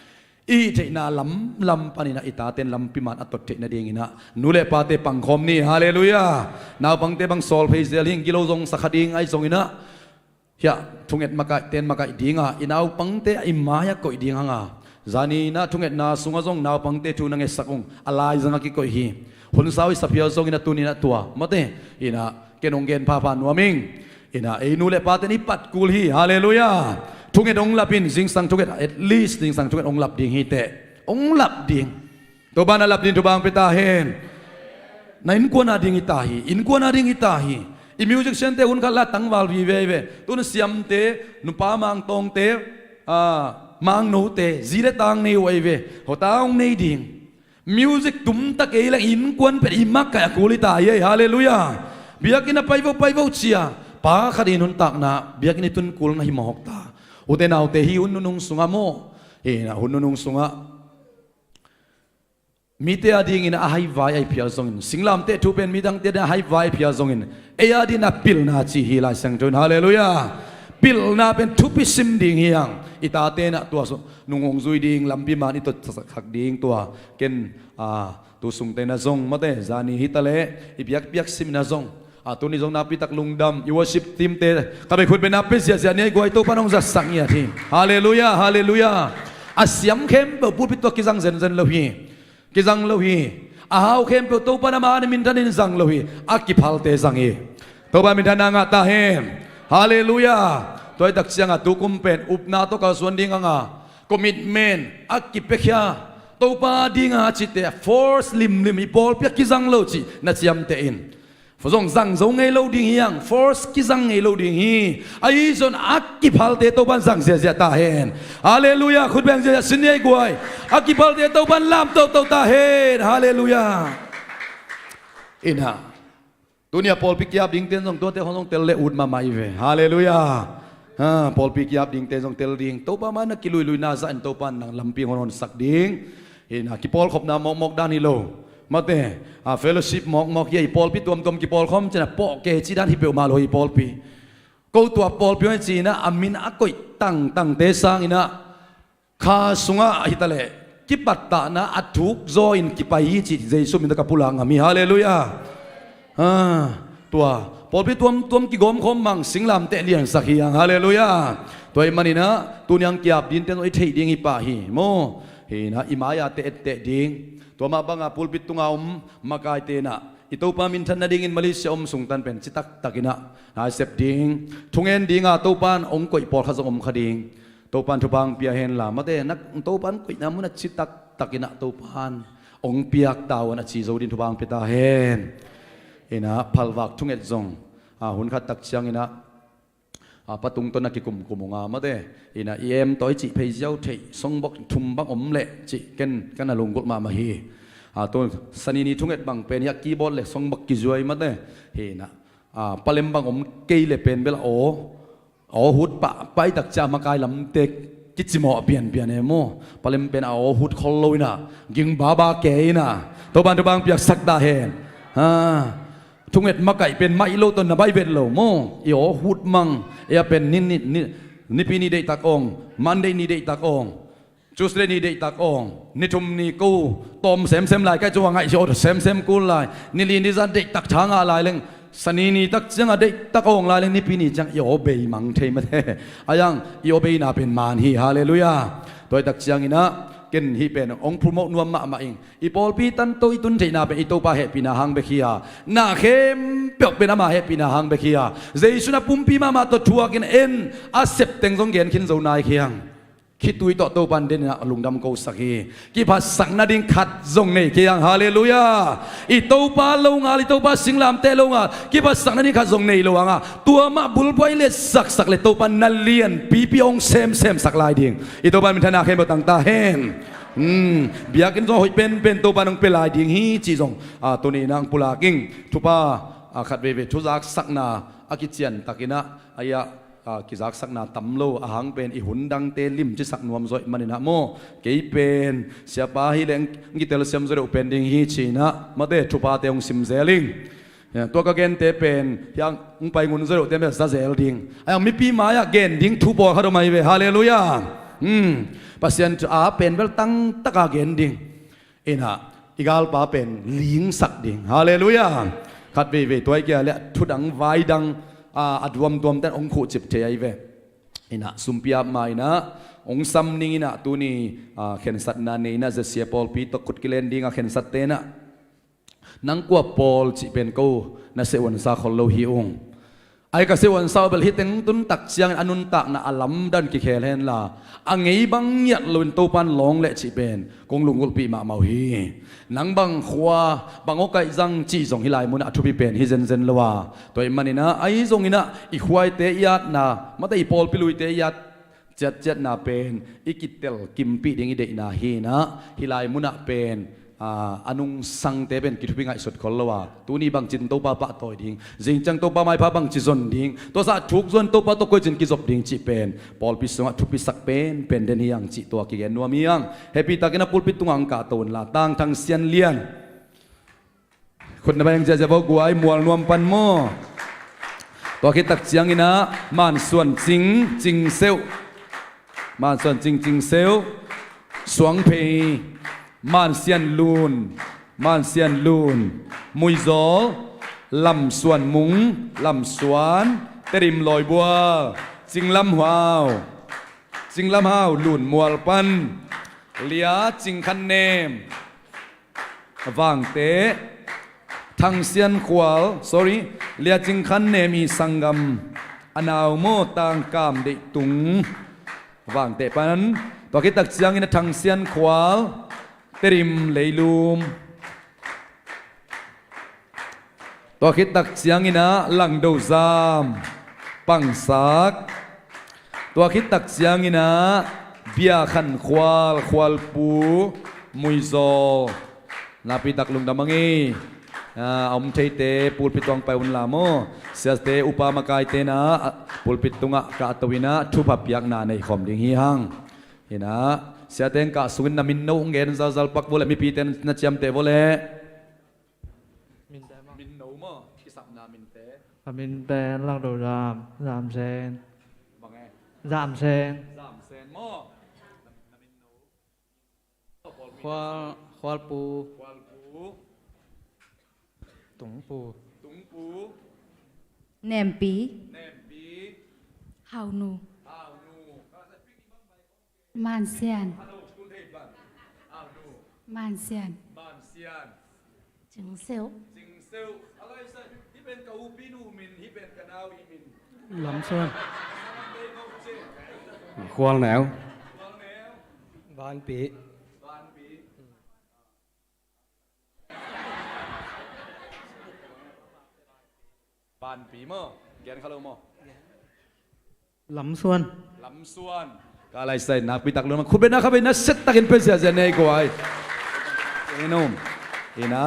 i theihna lamlam paninah i taten lampi man a tot theih nadinginah nu le pate pangkhawm ni. Halleluiah. Naupangte bang sawl phei zel hing, gilo zong sakha ding ahi zonginah hiah thunget makaih ten makaih dinga i naupangte a i mai-ah koih ding hanga zaninah thungetna sungah zong naupangte thu na ngetsak ung, a laizangah kikoih hi. Hun sau i saphial zonginah tuninah tua mate inah ken hong gen phapha nuam ing. Inah ei nu le paten i pat kul hi. Halleluiah. Thunget hong lap in, zingsang thunget, at least zingsang thunget hong lap ding hi teh. Hong lap ding. Tua banah lap ding thupha pia ta hen. Na innkuan a ding hi ta hi, innkuan a ding hi ta hi. I musiciante hun khat la tangval vive hi ve. Tun siamte, nupa mangtawngte, a, mangnote zi le tang nei uh ahi ve. Hota hong nei ding. Music tumta kei leng innkuan pen i makaih a kul hi ta hi ei. Halleluiah. Biakinn a pai vo pai vo cia pa khat in nuntakna biakinn i tun kul na hi mawk ta. Ute naute, hih hun nunung sungah maw, hih hun nunung sungah mite a dingin a haivai ahi phial zongin, singlamteh thu pen midangte a dingin a haivai ahi phial zongin, ei a dingin a pilna ci hi Lai Siangtho in. Halleluiah. Pilna pen thupi sim ding hi hang. I tate nah tua nung hong zui ding lampi man i tot saksak ding tua. Ken, a, tu sungte na zong mate, zani hi ta leh i biakpiak sim na zong A, tuni zong nakpi tak lungdam, i worship team te, ka bei khut beng nakpi ziahziah ni ei guai, Topa in hong zatsak ngiat hi. Halleluiah, halleluiah. A siam khempeuh pulpit tawh kizang zenzen lo hi. Kizang lo hi. A hau khempeuh Topa in ama minthan in zang lo hi. A kiphalte zang hi. Topa minthan na ngah ta hen. Halleluiah. Tua hi tak ciangah tukum pen upna tawh kalsuan ding hanga, commitment a kipiakhia, Topa dinga a cite force limlim, i pawlpi ah kizang lo cih na ciamteh in. Zong zang zo ngei lo ding hi hang, force kizang ngei lo ding hi. Ahi zong a kiphalte Topa in zang ziahziah ta hen. Halleluiah. Khut beng ziahziah sin ni ei guai. A kiphalte Topa in lam toto ta hen. Halleluiah. Ina, tuni a pawlpi kiap dingte zong tuate hong zong tel le ut mahmah hi ve. Halleluiah. Ha, pawlpi kiap dingte zong tel ding. Topa mai na kiluilui na zah in Topa in nang lampi hong honsak ding. Ina, kipawlkhopna mawkmawk dan hi lo. Mate, a, fellowship mawkmawk hi a, i pawlpi tuamtuam kipawlkhawm cina pawh kei ci dan hi peuhmah lo hi pawlpi. Ko tua pawlpi hong hi cina a min a koih tangtangte sang ina, kha sungah hi taleh kipattahna a thuk zaw in kipai hi cih Jesu min tawh ka pulak ngam hi. Halleluiah. Ha, tua pawlpi tuamtuam kigawmkhawm mang singlamteh liansak hi hang. Halleluiah. Tua hi maninah tuni ang kiap dingte zong i theih ding hi pah hi maw? Hinah i mai-a te etteh ding. Tua mah banga pulpit tunga om makaite inah i Topa minthan nadingin Malaysia om sungtan pen citaktak inah na sep ding. Thungen dinga Topa in hong koih pawlkhat zong om kha ding. Topa in thupha hong pia henla, mate, nak Topa in koihna munah citaktak inah Topa in hong piak ta un a ci zo ding thupha hong pia ta hen. Inah phalvak thunget zong, a, hun khat tak ciang inah, a, pa tungtawn a kikumkum unga, mate, inah i em tawh i cih phei ziau theih, songbok thum bang om leh cih ken kan a lunggulh mahmah hi. A, tu sanini thunget bang pen hiah keyboard le songbok kizuai, mate, hinah, a, palem bang om kei le pen bel aw, aw hut pahpah i tak ciah makai lamte kicimawh a pianpian e maw? Palem pen a aw hut khol lo inah ging baba ke inah Topa in thupha hong piaksak ta hen. Ha, thunget makaih pen maih lo tawh na baih vet lo maw? I aw hut mang, ei a pen ni, ni, ni, nipi ni deihtak awng, Monday ni deihtak awng, Tuesday ni deihtak awng, ni thum ni ko tawm semsem lai, kai cu a ngaih si aw semsem kul lai, ni li ni zan deihtak tha ngah lai leng, sanini tak ciangah deihtak awng lai leng, nipi ni ciang i aw bei mang thei mate. A yang i aw beina pen man hi. Halleluiah. Tua hi tak cianginah ken hih pen hong promote nuam mahmah ing. I pawlpi tanto i tun theihna pen i Topa hehpihna hang bek hi a, na khempeuh pen ama hehpihna hang bek hi a, Jesu in a pumpi mahmah tawh thuakin en a septeng zong gen khin zo nai khiang. Khitui tawh Topa in deninah lungdam kosak hi. Kiphatsak nading khat zong nei khiang. Halleluiah. I Topa lo ngal, i Topa singlamteh lo ngal, kiphatsak nading khat zong nei lo hanga, tua mah bulphuai le saksak le Topa in na lianpipi hong semsemsak lai ding. I Topa in minthanna khempeuh tang ta hen. Hmm, biakinn zong hoih penpen Topa in hong pia lai ding hi cih zong, a, tuni inah hong pulak ing. Thupha, a, khat veivei thuzaksakna a kiciantakinah, a, kizaksakna tam lo, a hang pen i hun dangte limcisak nuam zawh maninah maw? Kei pen siapa hileh hong kitelsiam zaw deuh pen ding hi cinah, mate, thuphate hong sim zel ing. Tua ka gente pen hiang hong pai ngun zaw deuhte pen za zel ding. A yang mipi mai-ah gen ding thu pawlkhat om ahi ve. Halleluiah. Hmm. Pasian thu a pen bel tangtaka gen ding. Inah i galpa pen lingsak ding. Halleluiah. Khat veivei tuai kia le thudang vaidang, a, a duamduamte in hong khuhcip thei ahi ve. Inah sumpi ap ma inah hong sam ning inah tuni, a, khensatna nei inah zesia pawlpi tawh khut kilen dinga khensatte inah nang kua pawl cih pen ko na sehuansa khol lo hi ung. Ai ka sehuansa uh bel hih teng tun tak ciangin a nuntakna a lamdang kikhel henla, a ngei bang ngiat loin Topa in lawng leh cih pen kong lunggulhpih mahmah uh hi. Nang bang khua, bang aw kaih zang cih zong hih lai munah a thupi pen hi zenzen lo a, tua ih maninah ahi zonginah i khuaite i atna, mate, i pawlpi luite i at ciatciatna pen i kitel kimpih ding i deihna hinah, hih lai munah pen, a, a nungsangte pen kithupi ngaihsut khol lo a, tuni bangcin Topa pahtawi ding, zingciang Topa maipha bangci zon ding, tuasa thuk zon Topa tawh koicin kizop ding cih pen pawlpi sungah thupisak penpen den hi ang cih tua kigen nuam hi ang. Hehpihtakin a pulpit tungah ang kahto unla, Tangthang Sian Lian. Khutna bang ziahziah vo guai, mual nuam pan maw? Tua khit tak cianginah Mansuan Cing, Cing Seuh. Mansuan Cing, Cing Seuh. Suangphei, Mansian Lun, Mansian Lun. Muizawl, Lam Suan Mung, Lam Suan, Tedim Lawibual, Cing Lam Hau, Cing Lam Hau, Lun Mual pan, Lia Cing Khan Nem, Vangte, Thang Sian Khual, sorry, Lia Cing Khan Nem i sanggam, a nau maw, Tang Kam Deih Tung, Vangte pan, tua khit tak ciangin a Thang Sian Khual, Tedim Leilum. Tua khit tak ciangin ah Langdo Zam, Pangsak. Tua khit tak ciangin ah Bia Khan Khual, Khualpu, Muizawl. Nakpi tak lungdam a ngei. Ah, a om theite pulpit tuang pai un la maw. Siate upa makaite na, ah, pulpit tungah kahto in ah thupha piakna nei khawm ding hi hang. Hi na, siate hong kah sungin na min no hong gen zalzal pak vawleh, mipite na ciamteh vawleh. Min no maw, kisapna minte. A min pen Langdo Zam, Zam Sen. Bang e? Zam Sen. Zam Sen maw. Khual, Khualpu. Khualpu. Tungpu. Tungpu. Nempi. Nempi. Haunu. Haunu. Mansian. Mansian. Mansian. Cingseuh. Cingseuh. Alai sa, hih pen ka upinu min, hih pen ka nau i min. Lamsuan. Khualneu. Khualneu. Vanpi. Vanpi. Vanpi maw? Gen kha lo maw? Lamsuan. Lamsuan. Ka lai sai nakpi tak lo na khut beng na kha beng na set takin pe ziazia nei ko ai. Eno. Ina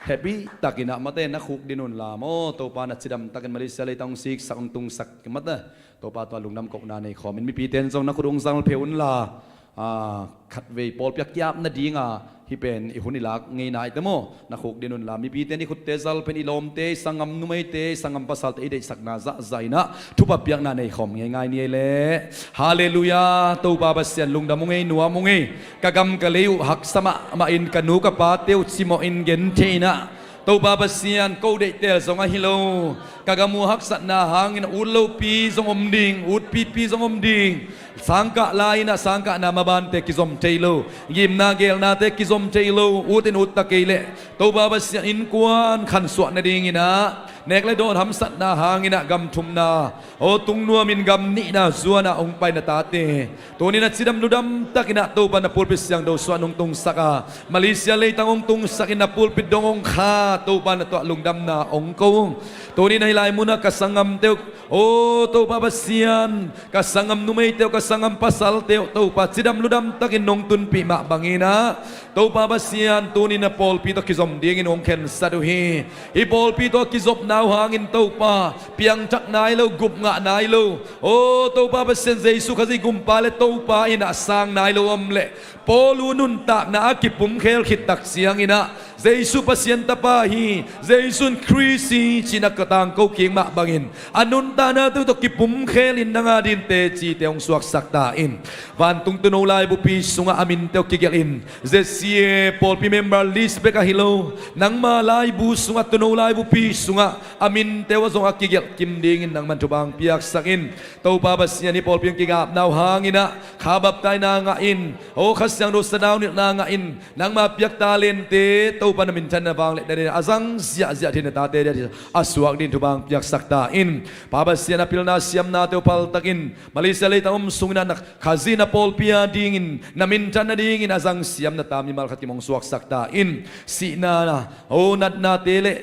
happy takin ah mate na khuk din un la maw. Topa na cidam takin Malaysia leitang siksak ung tungsak mate. Topa tua lungdam kokna nei khawm in mipite in zong na khut ung zang pheu un la. Ah, khatvei pawlpi a kiap nadinga hih pen i hun i lak ngei nai te maw? Na khuk din un la mipite in i khutte zal pen i lawmte, i sanggam numeite, i sanggam pasalte i deihsakna zahzah in ah thupha piakna nei khawm ngeingai ni ei leh. Halleluiah. Topa Pasian lungdam ung ei, nuam ung ei. Ka gam ka lei uh haksa mahmah in ka nu ka pate uh cimawh in gen thei in ah Topa Pasian ko deihtel zong ahi lo. Ka gam uh haksatna hangin ut lopi zong om ding, ut pipi zong om ding. Sangkah lai-in ah sangkahna mabante kizom thei lo. Ngimna gelnate kizom thei lo. Ut in ut ta kei leh Topa Pasian innkuan khansuah nadingin ah nek le dawn hamsatna hangin ah gam thumna, aw, tung nuamin gam nihna zuan ah hong pai na tate. Tuni na cidam ludam takin ah Topa na pulpit siangtho suah nong tungsak a, Malaysia leitang hong tungsak in na pulpit dong hong kha, Topa na tuah lungdamna hong ko ung. Tuni na hih lai munah ka sanggamte uh, aw Topa Pasian, ka sanggam numeite uh, ka sanggam pasalte uh, Topa cidam ludam takin nong tunpih mah bangin ah Topa Pasian, tuni na pawlpi tawh kizom dingin hong khensat uh hi. Hih pawlpi tawh kizopna uh hangin Topa piangthak nai lo, gupngah nai lo. Aw Topa Pasian, Jesu Khazih Gumpa le Topa in ah sang nai lo om leh Paul uh nuntakna a kipumkhel khit tak ciangin ah Jesu Pasian Tapa hi, Jesu in Khrist hi, ci-in a ka tangko kik mah bangin a nuntakna tawh kipumkhel in nang a dingin teci te hong suaksak ta in. Vantung tuuno laibupi sungah a minte uh kigelh in Z C A pawlpi member list bek ahi lo, nangma laibu sungah, tuuno laibupi sungah a minte uh a zong a kigelh kim dingin nangman thupha hong piaksak in. Topa Pasian, hih pawlpi hong kigapna uh hangin ah kha baptaina ngah in, aw Kha Siangtho sadaunilhna ngah in, nangma piak talente Topa na minthanna vangliatna dingin a zang ziahziah thei na tate dingin a suak dingin thupha hong piaksak ta in. Pa Pasian, a pilna siamnate uh paltakin Malaysia leitang om sungin ah na Khazih na pawlpi a dingin, na minthan nadingin a zang siamna ta mimal khat kim hong suaksak ta in. Sihna, aw natnate le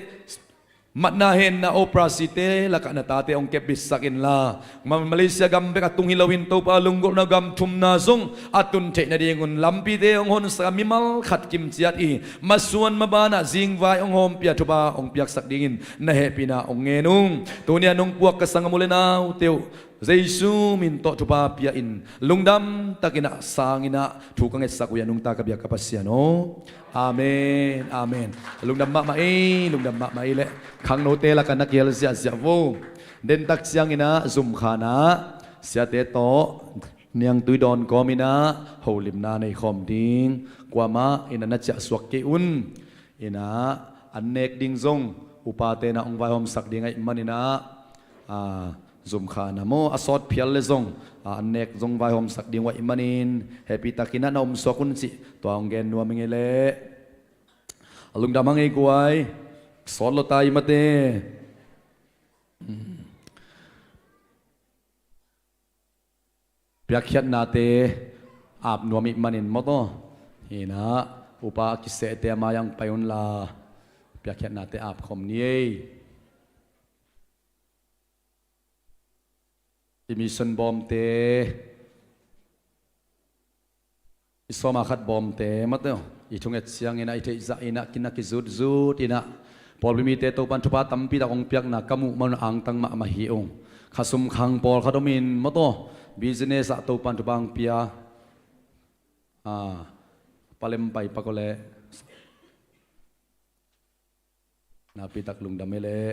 matna henna operasite lakah na tate hong kepbitsak inla, Ma- Malaysia gam bek a tung hi loin Topa lunggulhna gam thumna zong a tun theih nadingun lampite hong honsak a, mimal khat kim ciat i masuan mabanah zingvai hong hawmpia thupha hong piaksak dingin na hehpihna hong ngen ung. Tuni-a nong puak ka sanggam u le naute uh Jesu min tawh thupha pia in, lungdam takin ah sang in ah thu ka ngetsak uh hi a, nungta ka biak ka Pasian aw. Amen, amen. Lungdam mahmah ei, lungdam mahmah ei leh khangnote lakah na kial ziahziah vo. Dentak ciangin ah zumkhan ah siate tawh niangtui dawn kawmin ah holimna nei khawm ding. Kuamah in ah na ciahsuak kei un. In ah an nek ding zong upate na hong vaihawmsak ding ahih manin ah, a, zum kha na maw, a sawt phial le zong, a, an nek zong vaihawmsak ding uh ahih manin, hehpihtakin ah na omsuak un cih tua hong gen nuam ing ei leh. A lungdam hang ei guai, sawt lo ta i mate. Piakkhiatnate ap nuam ih manin maw taw. Hi-in ah, upa a kisehte a mai-ah hong pai unla, piakkhiatnate ap khawm ni ei. I mission bawmte, i sawma khat bawmte maw taw, i thunget ciangin ah, i theihzah in ah, kin a kizutzut in ah, pawlpi mite Topa'n thupha tampi tak hong piakna ka muh man angtang mahmah hi ung. Khasum khang pawlkhat om in maw taw, business ah Topa'n thupha hong pia. A, palem pai pak aw leh. Nakpi tak lungdam ei leh.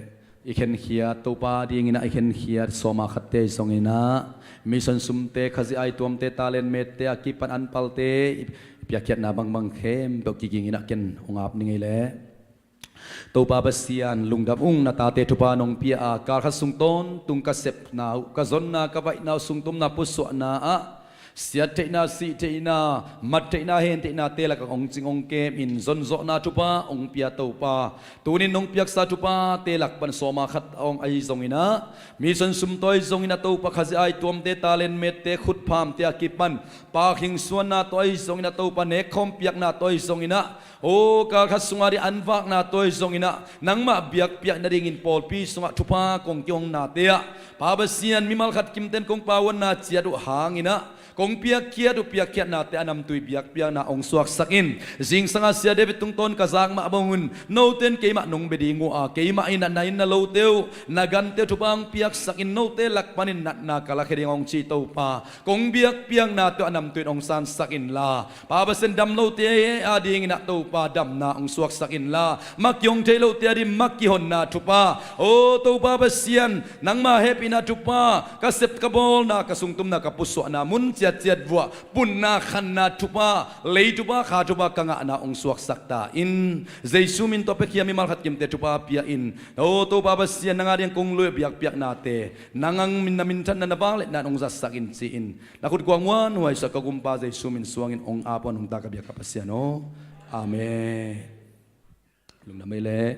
I khenkhiat, Topa dingin ah i khenkhiat sawma khatte ahi zongin ah, mission sumte, Khazih aituamte, talent mette, a kipan anpalte, i piakkhiatna bangbang khempeuh kigingin ah ken hong ap ning ei leh. Topa Pasian, lungdam ung, na tate thupha nong pia a, kal khat sung tawntung ka sepna uh, ka zonna, ka vaihna uh, sungtumna, pusuahna ah, siattheihna, sihtheihna, mattheihna, hentheihnate lakah hong cing hong kemin, zonzawhna thupha hong pia Topa. Tunin nong piaksa thuphate lak pan sawma khat hong ahi zongin ah, mission sum tawh ahi zongin ah Topa, Khazih aituamte, talent mette, khutphamte a kipan, pakhing suanna tawh ahi zongin ah Topa, nekkhawm piakna tawh ahi zongin ah, aw, kal khat sungah ding an vakna tawh ahi zongin ah, nangmah biakpiak nadingin pawlpi sungah thupha kong kihongnate ah, Pa Pasian, mimal khat kimten kong pauanna ciat uh hangin ah, kong piakkhiat uh piakkhiatnate a namtui biakpiakna hong suaksak in. Zingsang a Sia David tungtawn ka zak mah bangun, note in keimah nong bia ding uh a, keimah in ah na inn na lote uh, na gante uh thupha hong piaksak in, note lak panin natna ka lakhia ding hong ci Topa. Kong biakpiaknate uh a namtui in hong sansak inla, Pa Pasian, dam lote adingin ah Topa damna hong suaksak inla, maki hong thei lote ading maki honna thupha, aw Topa Pasian, nangma hehpihna thupha, ka sep ka bawlna, ka sungtumna, ka pusuahna mun ciatciat vuah, punna khanna thupha, lei thupha, kha thupha ka ngahna hong suaksak ta in. Jesu min tawh piakhia mimal khat kimte thupha pia in. Aw Topa Pasian, nang ading kong lui biakpiaknate, nang ang min, na minthanna, na vangliatna in hong zatsak in ci-in, na khut guak muanhuai suah ka Gumpa Jesu min suangin hong ap uh a, nungta ka biak ka Pasian aw. Amen. Lungdam ei leh.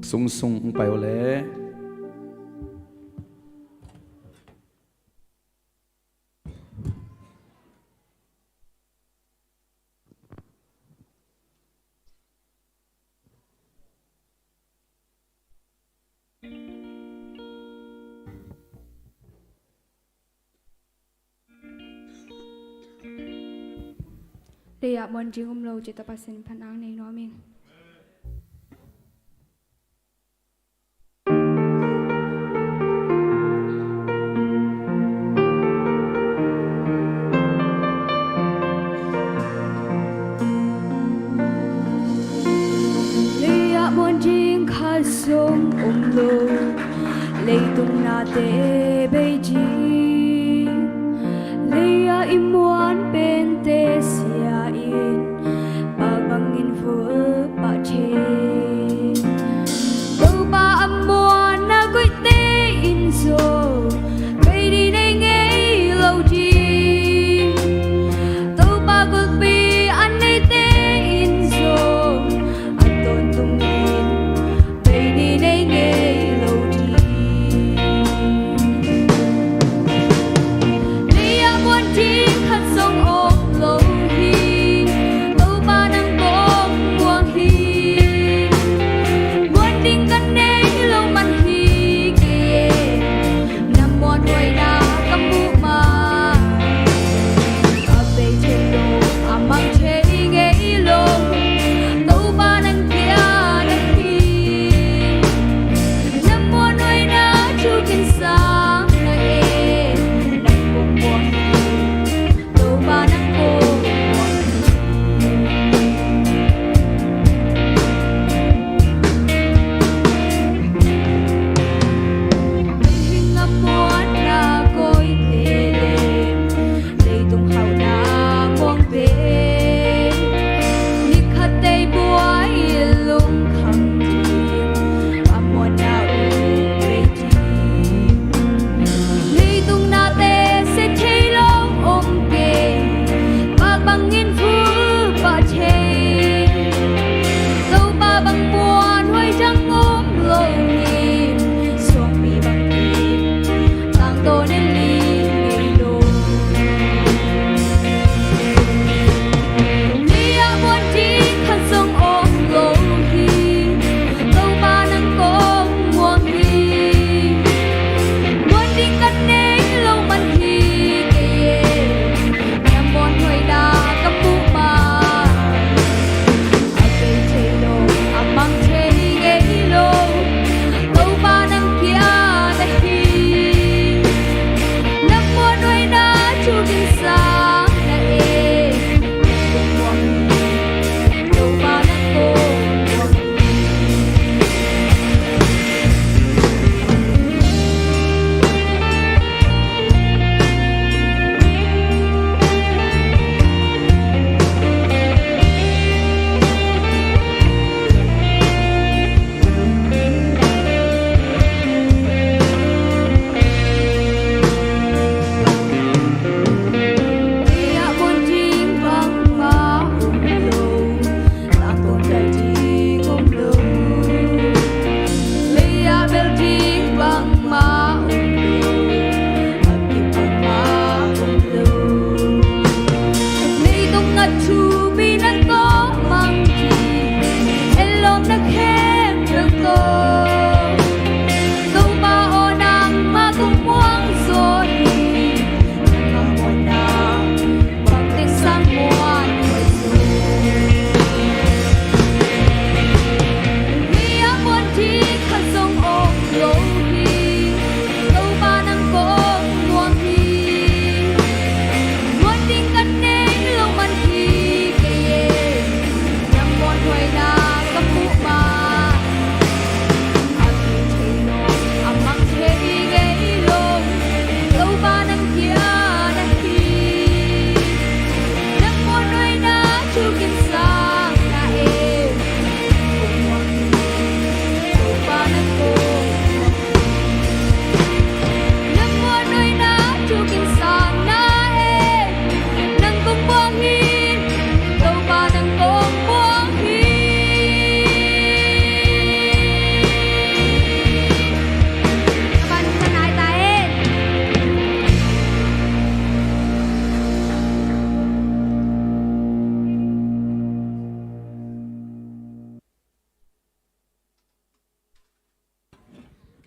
Sungsung hong pai aw leh. Lei-ah muan ding um lo cih tawh Pasian phat nang nei nuam ing. Lei-ah muan ding khat zong om lo, leitung nate bei ding. Lei-ah i muan pente sia in, pah bangin vul pah thei. Topa a muanna koihte in zong bei ding nei ngei lo ding. Topa gulpi a neite in zong a tawntungin bei ding nei ngei lo ding.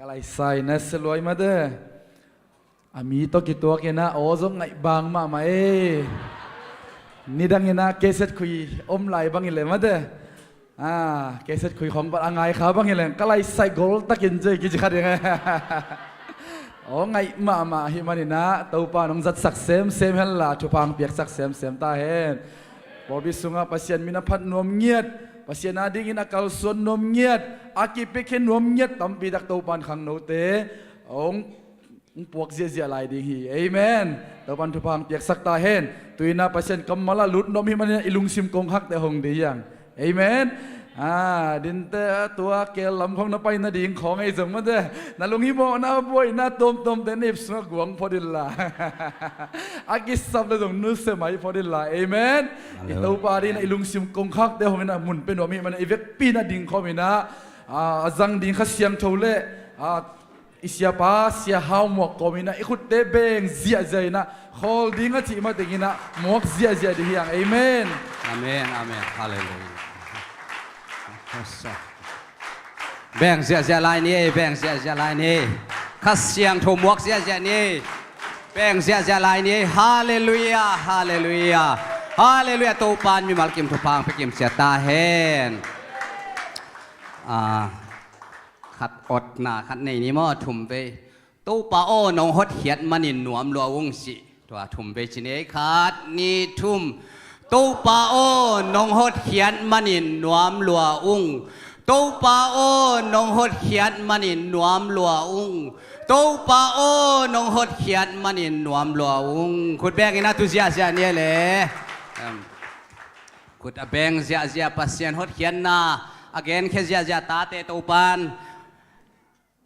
Ka laisai na se luai mate. A mi tawh kituak inah aw zong ngaih bang mahmah e. Nidang inah keset khui om lai bang hileh mate. Ah, keset khui khong pat a ngai kha bang hileh ka laisai gol takin zoi kici kha ding e. Aw ngaih mahmah hi maninah Topa nong zatsak semsem henla thupha hong piaksak semsem ta hen. Pawlpi sungah Pasian min a phat nuam ngiat, Pasian adingin a kalsuan nuam ngiat, a kipia khe nuam ngiat tampi tak Topan khangnote hong, hong puak ziahziah lai ding hi. Amen. Topan thupha hong piaksak ta hen. Tuinah Pasian kammal a lut nuam hi maninah i lungsim kongkhakte hong dei hiang. Amen. Ah, dinte tua kel lam khong na pai nading khong ei zong mate. Na lunghimawhna buaina tuamtuamte na ip sungah guang phot inla. A kisap le zong nusia mai phot inla. Amen. I Topa dingin i lungsim kongkhakte hong inah mun pia nuam hi maninah i vekpi na ding khawm inah, ah, a zang ding Kha Siangtho le, ah, i siapa Sia Hau Muak kawm inah i khutte beng ziahziah inah khawl ding a cih mateng inah muak ziahziah ding hiang. Amen. Amen, amen. Halleluiah. Beng ziahziah lai ni, beng ziahziah lai ni. Kha Siangtho muak ziahziah ni. Beng ziahziah lai ni. Halleluiah, halleluiah. Halleluiah. Topan mimal kim thupha hong pia kim ciat ta hen. Ah, khat otna khat nei ni maw, thum vei. Topa aw nong hotkhiat manin nuam lua ung cih. Tua thum vei ci ni ei, khat, nih, thum. Topa aw nong hotkhiat manin nuam lua ung. Topa aw nong hotkhiat manin nuam lua ung. Topa aw nong hotkhiat manin nuam lua ung. Khut beng inah tu ziahziah ni e le. Em. Khut a beng ziahziah, Pasian hotkhiatna a genkhia ziahziah tate Topan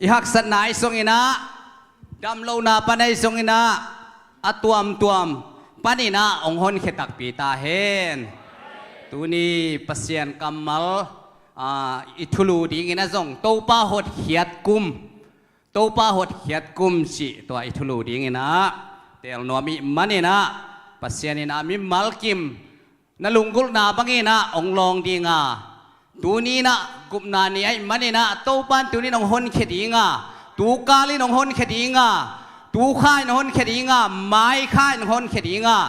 i haksatna ahi zong inah, damlohna pan ahi zong inah, a tuamtuam pan inah hong honkhia takpi ta hen. Tuni Pasian kammal, ah, i thulu ding inah zong Topa hotkhiat kum, Topa hotkhiat kum cih tua i thulu ding inah teel nuam ih maninah Pasian inah mimal kim na lunggulhna bang inah hong lawng ding a, tuni inah gupna ni ahih maninah Topan tuni in hong honkhia ding a, tukal in hong honkhia ding a, tukha in hong honkhia ding a, maikha in hong honkhia ding a,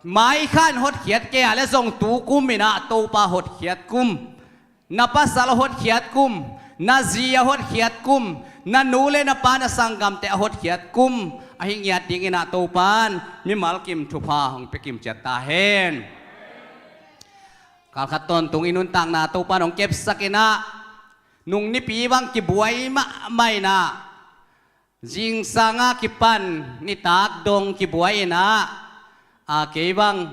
maikha in hotkhiat kei a le zong tukum inah Topa hotkhiat kum, na pasal a hotkhiat kum, na zi a hotkhiat kum, na nu le na pa na sanggamte a hotkhiat kum ahi ngiat ding inah Topan mimal kim thupha hong pia kim ciat ta hen. Kalkhat tawntung i nuntakna Topan hong kepsak inah, nung nipi bang kibuai mahmah inah, zingsang a kipan nitak dong kibuai inah, a kei bang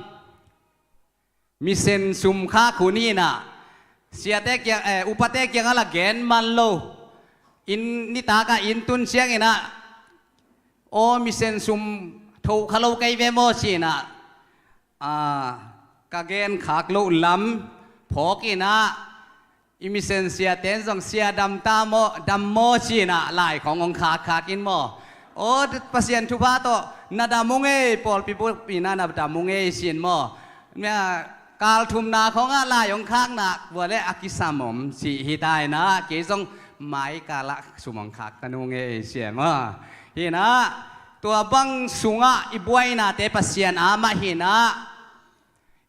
misen sum khak hun inah, siate kiang, eh, upate kiangah la gen man lo. Inn nitak ah inn tun ciang inah, aw misen sum tho kha lo kei ve maw ci inah, ah, ka gen khak loh lam phawk inah, i misen siate in zong sia dam ta maw, dam maw ci inah lai khong hong khakkhak in maw. Aw Pasian thupha tawh na dam ung ei, pawlpi bup inah na dam ung ei ci in maw. Mia kal thumna khongah lai hong khakna vua le a kisam om cih hi ta inah, kei zong mai kalah sum hong khak ta nung ei ci e maw. Hi inah tua bang sungah i buainate Pasian a mah hi inah,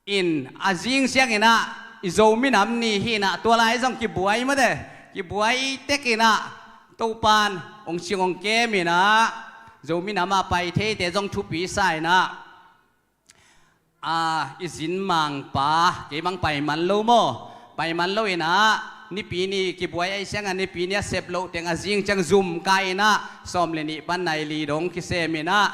in a zing ciang inah i Zo minam ni hi inah, tua lai zong kibuai mate, kibuai tek inah Topan hong cing hong kem inah, Zo minam a pai theite zong thupi sa inah, a, i zin mangpa, kei bang pai man lo maw, pai man lo inah, nipi ni kibuai ahih ciang a nipi ni a sep loh teng a zing ciang zum kai inah, sawm le nih pan nai li dong kisem inah,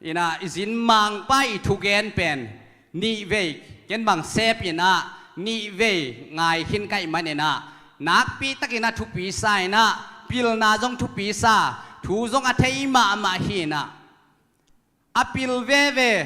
inah i zin mangpa i thugen pen nih vei, ken bang sep inah nih vei ngai khin ka hih man inah, nakpi tak inah thupi sa inah, pilna zong thupi sa, thu zong a thei mahmah hi inah, a pil veve,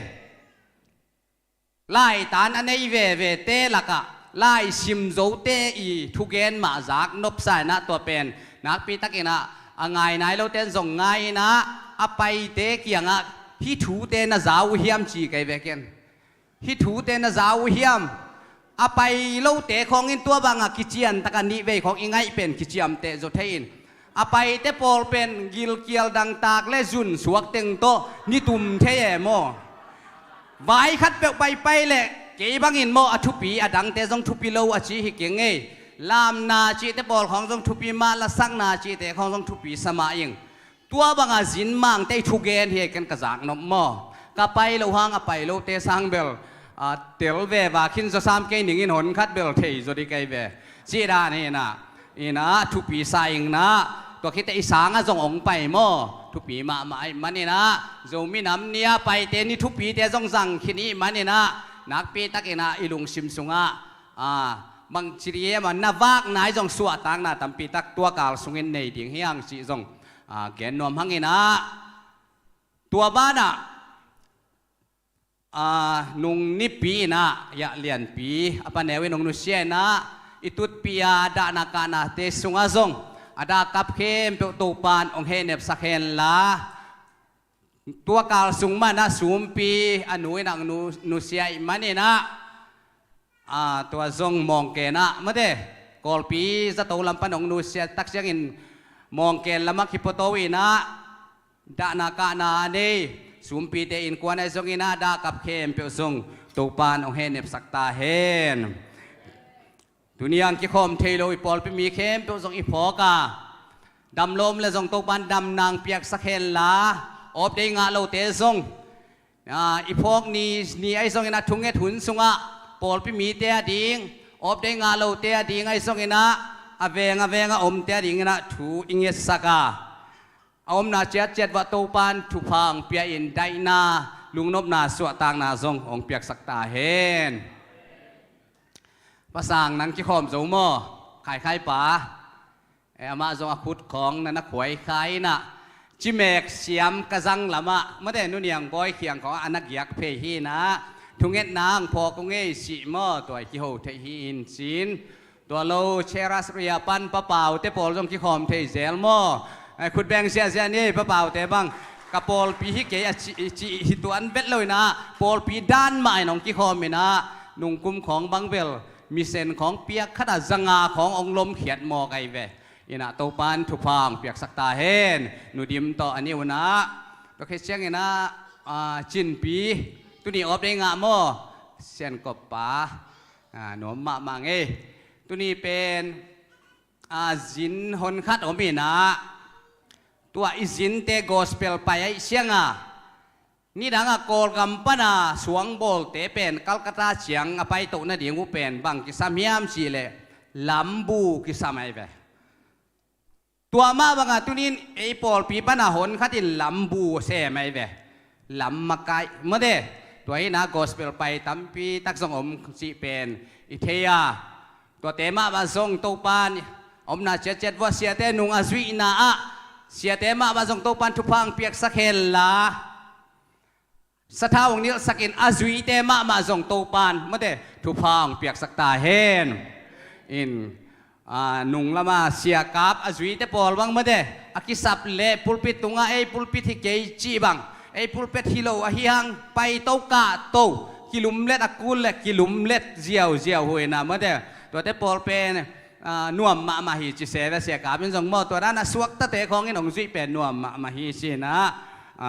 laitan a nei vevete lakah laisim zote i thugen mah zak nopsa inah, tua pen nakpi tak inah a ngai nai lote in zong ngai inah, a paite kiangah hih thute na za uh hiam ci kei ve ken. Hih thute na za uh hiam? A pai lote khawng in tua bangah kician takah nih vei khawng i ngaih pen kiciamteh zaw thei in, A paite pawl pen gilkial dangtak le zun suak teng tawh ni tum thei e maw? Vai khat peuh paipai le kei bangin maw a thupi, a dangte zong thupi lo a ci hi keng ei. Lamna cihte pawl khawng zong thupi mah, lasakna cihte khawng zong thupi sa mah ing. Tua banga zin mangte i thugen hi ken ka zaknop maw? Ka pai loh hang a pai lote sang bel, a, tel ve va khin zaw sam kei ning in hon khat bel thei zaw dih kei ve. Cih dan hi inah, inah thupi sa ing nah, tua khite i sangah zong ong pai maw? Thupi mahmah ih man inah, Zomi Nam Ni a paite ni thupite zong zang khin ih man inah, nakpi tak inah i lungsim sungah, a, bangci dih e maw, na vakna i zong suahtakna tampi tak tua kal sungin nei ding hi hang cih zong, a, gen nuam hang inah. Tua banah, a, nung nipi inah, Yah Lianpi a paneu in hong nusia inah, i tutpi a dahna kahnate sungah zong a dahkap khempeuh Topan hong hehnepsak henla, tua kal sung manah Sumpi a nu inah hong nu, nusia ih man inah, a, tua zong Mawngken ah, mate, Kawlpi zato lam pan hong nusia tak ciangin Mawngken lamah kipuato inah, dahna kahna a nei Sumpite innkuan ahi zong inah, dahkap khempeuh zong Topan hong hehnepsak ta hen. Tuni ang kikhawm thei lo i pawlpi mi khempeuh zong i phawk a, dam lo om le zong Topan damna hong piaksak henla, off day ngah lote zong, a, i phawk ni, ni ahi zong inah thunget hun sungah pawlpi mite ading, off day ngah lote ading ahi zong inah, a veng a veng a omte ading inah thu i ngetsak a, a omna ciatciat uah Topan thupha hong pia in daihna, lungnopna, suahtakna zong hong piaksak ta hen. Pa Sang, nang kikhawm zo maw? Khaikhai pa. E, amah zong a khut khawng na na khuai khai inah, cimek siam ka zang lamah, mate, Nu Niang Bawi Khiang khawng a na giak phei hi inah, thungetna hong phawk ung ei cih maw, tua i kiho theih hi in cin. Tua lo, Cheras Ria pan Pa Paute pawl zong kikhawm thei zel maw? E, khut beng ziahziah ni ei, Pa Paute bang. Ka pawlpi hi kei a ci, ci hi tuan bet lo inah, pawlpi dan mah in hong kikhawm inah, nungkum khawng bang bel, misen khawng piak khat a zanga khawng hong lomkhiat mawk ahi ve. Inah Topan thupha hong piaksak ta hen. Nu Dim tawh a ni unah, tua khit ciang inah, a, Cinpi, tuni off day ngah maw? Siankop pa, a, nuam mahmah ngei. Tuni pen, a, zin hon khat om inah, tua i zinte gospel pai aih siang a, nidang a Kawlgam pana suangbawlte pen Calcutta ciang a paitoh nading uh pen bang kisam hiam cih leh lambu kisam ahi ve. Tua mah banga tunin ei pawlpi pana hon khatin lambu sem ahi ve. Lam makai, mate, tua hi inah gospel pai tampi tak zong om cih pen i thei a. Tuate mahmah zong Topan omna ciatciat uah siate nung a zuihna ah, siate mahmah zong Topan thupha hong piaksak henla, sathau hong nilhsakin a zuite mahmah zong Topan, mate, thupha hong piaksak ta hen. In, a, nung lama Sia Kap a zuite pawl bang, mate, a kisap le pulpit tungah ei pulpit hi kei cih bang, ei pulpit hi lo ahi hang paito kahto, kilumlet a kul le kilumlet ziauziau uh inah, mate, tuate pawl pen, a, nuam mahmah hi ci se ve. Sia Kap in zong maw, tua dan a suaktate khawngin hong zuih pen nuam mahmah hi ci inah, a,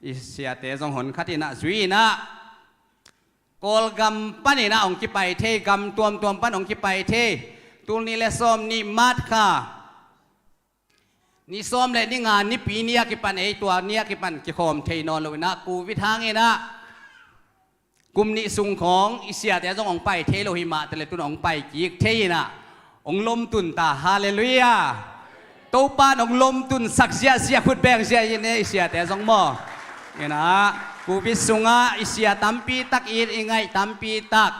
i siate zong hon khat inah zui inah, Kawlgam pan inah hong kipai thei, gam tuamtuam pan hong kipai thei. Tul nih le sawm nih March kha, ni sawm le ni nga Nipi ni a kipan ei tua ni a kipan kikhawm thei nawn lo inah, Covid hang inah kum nih sung khawng i siate zong hong pai thei lo hi mah tale, tun hong pai kik thei inah hong lomtun ta. Halleluiah. Topan hong lomtunsak ziahziah, khut beng ziah in e, i siate zong maw? Inah Covid sungah i sia tampi tak, it i ngaih tampi tak,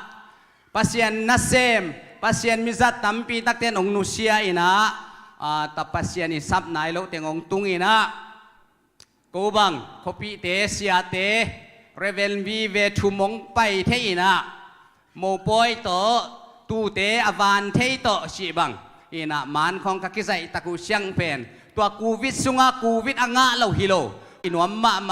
Pasian nasem, Pasian mizat tampi takte in hong nusia inah, a, ta Pasian i sap nai loh teng hong tung inah, ko bang khuapihte siate, Reverend vive thum hong pai thei inah, mopawi tawh, tute a van thei tawh cih bang inah, man khawng ka kizaih tak uh siang pen tua Covid sungah Covid a ngah lo hi lo, i nuam mahmah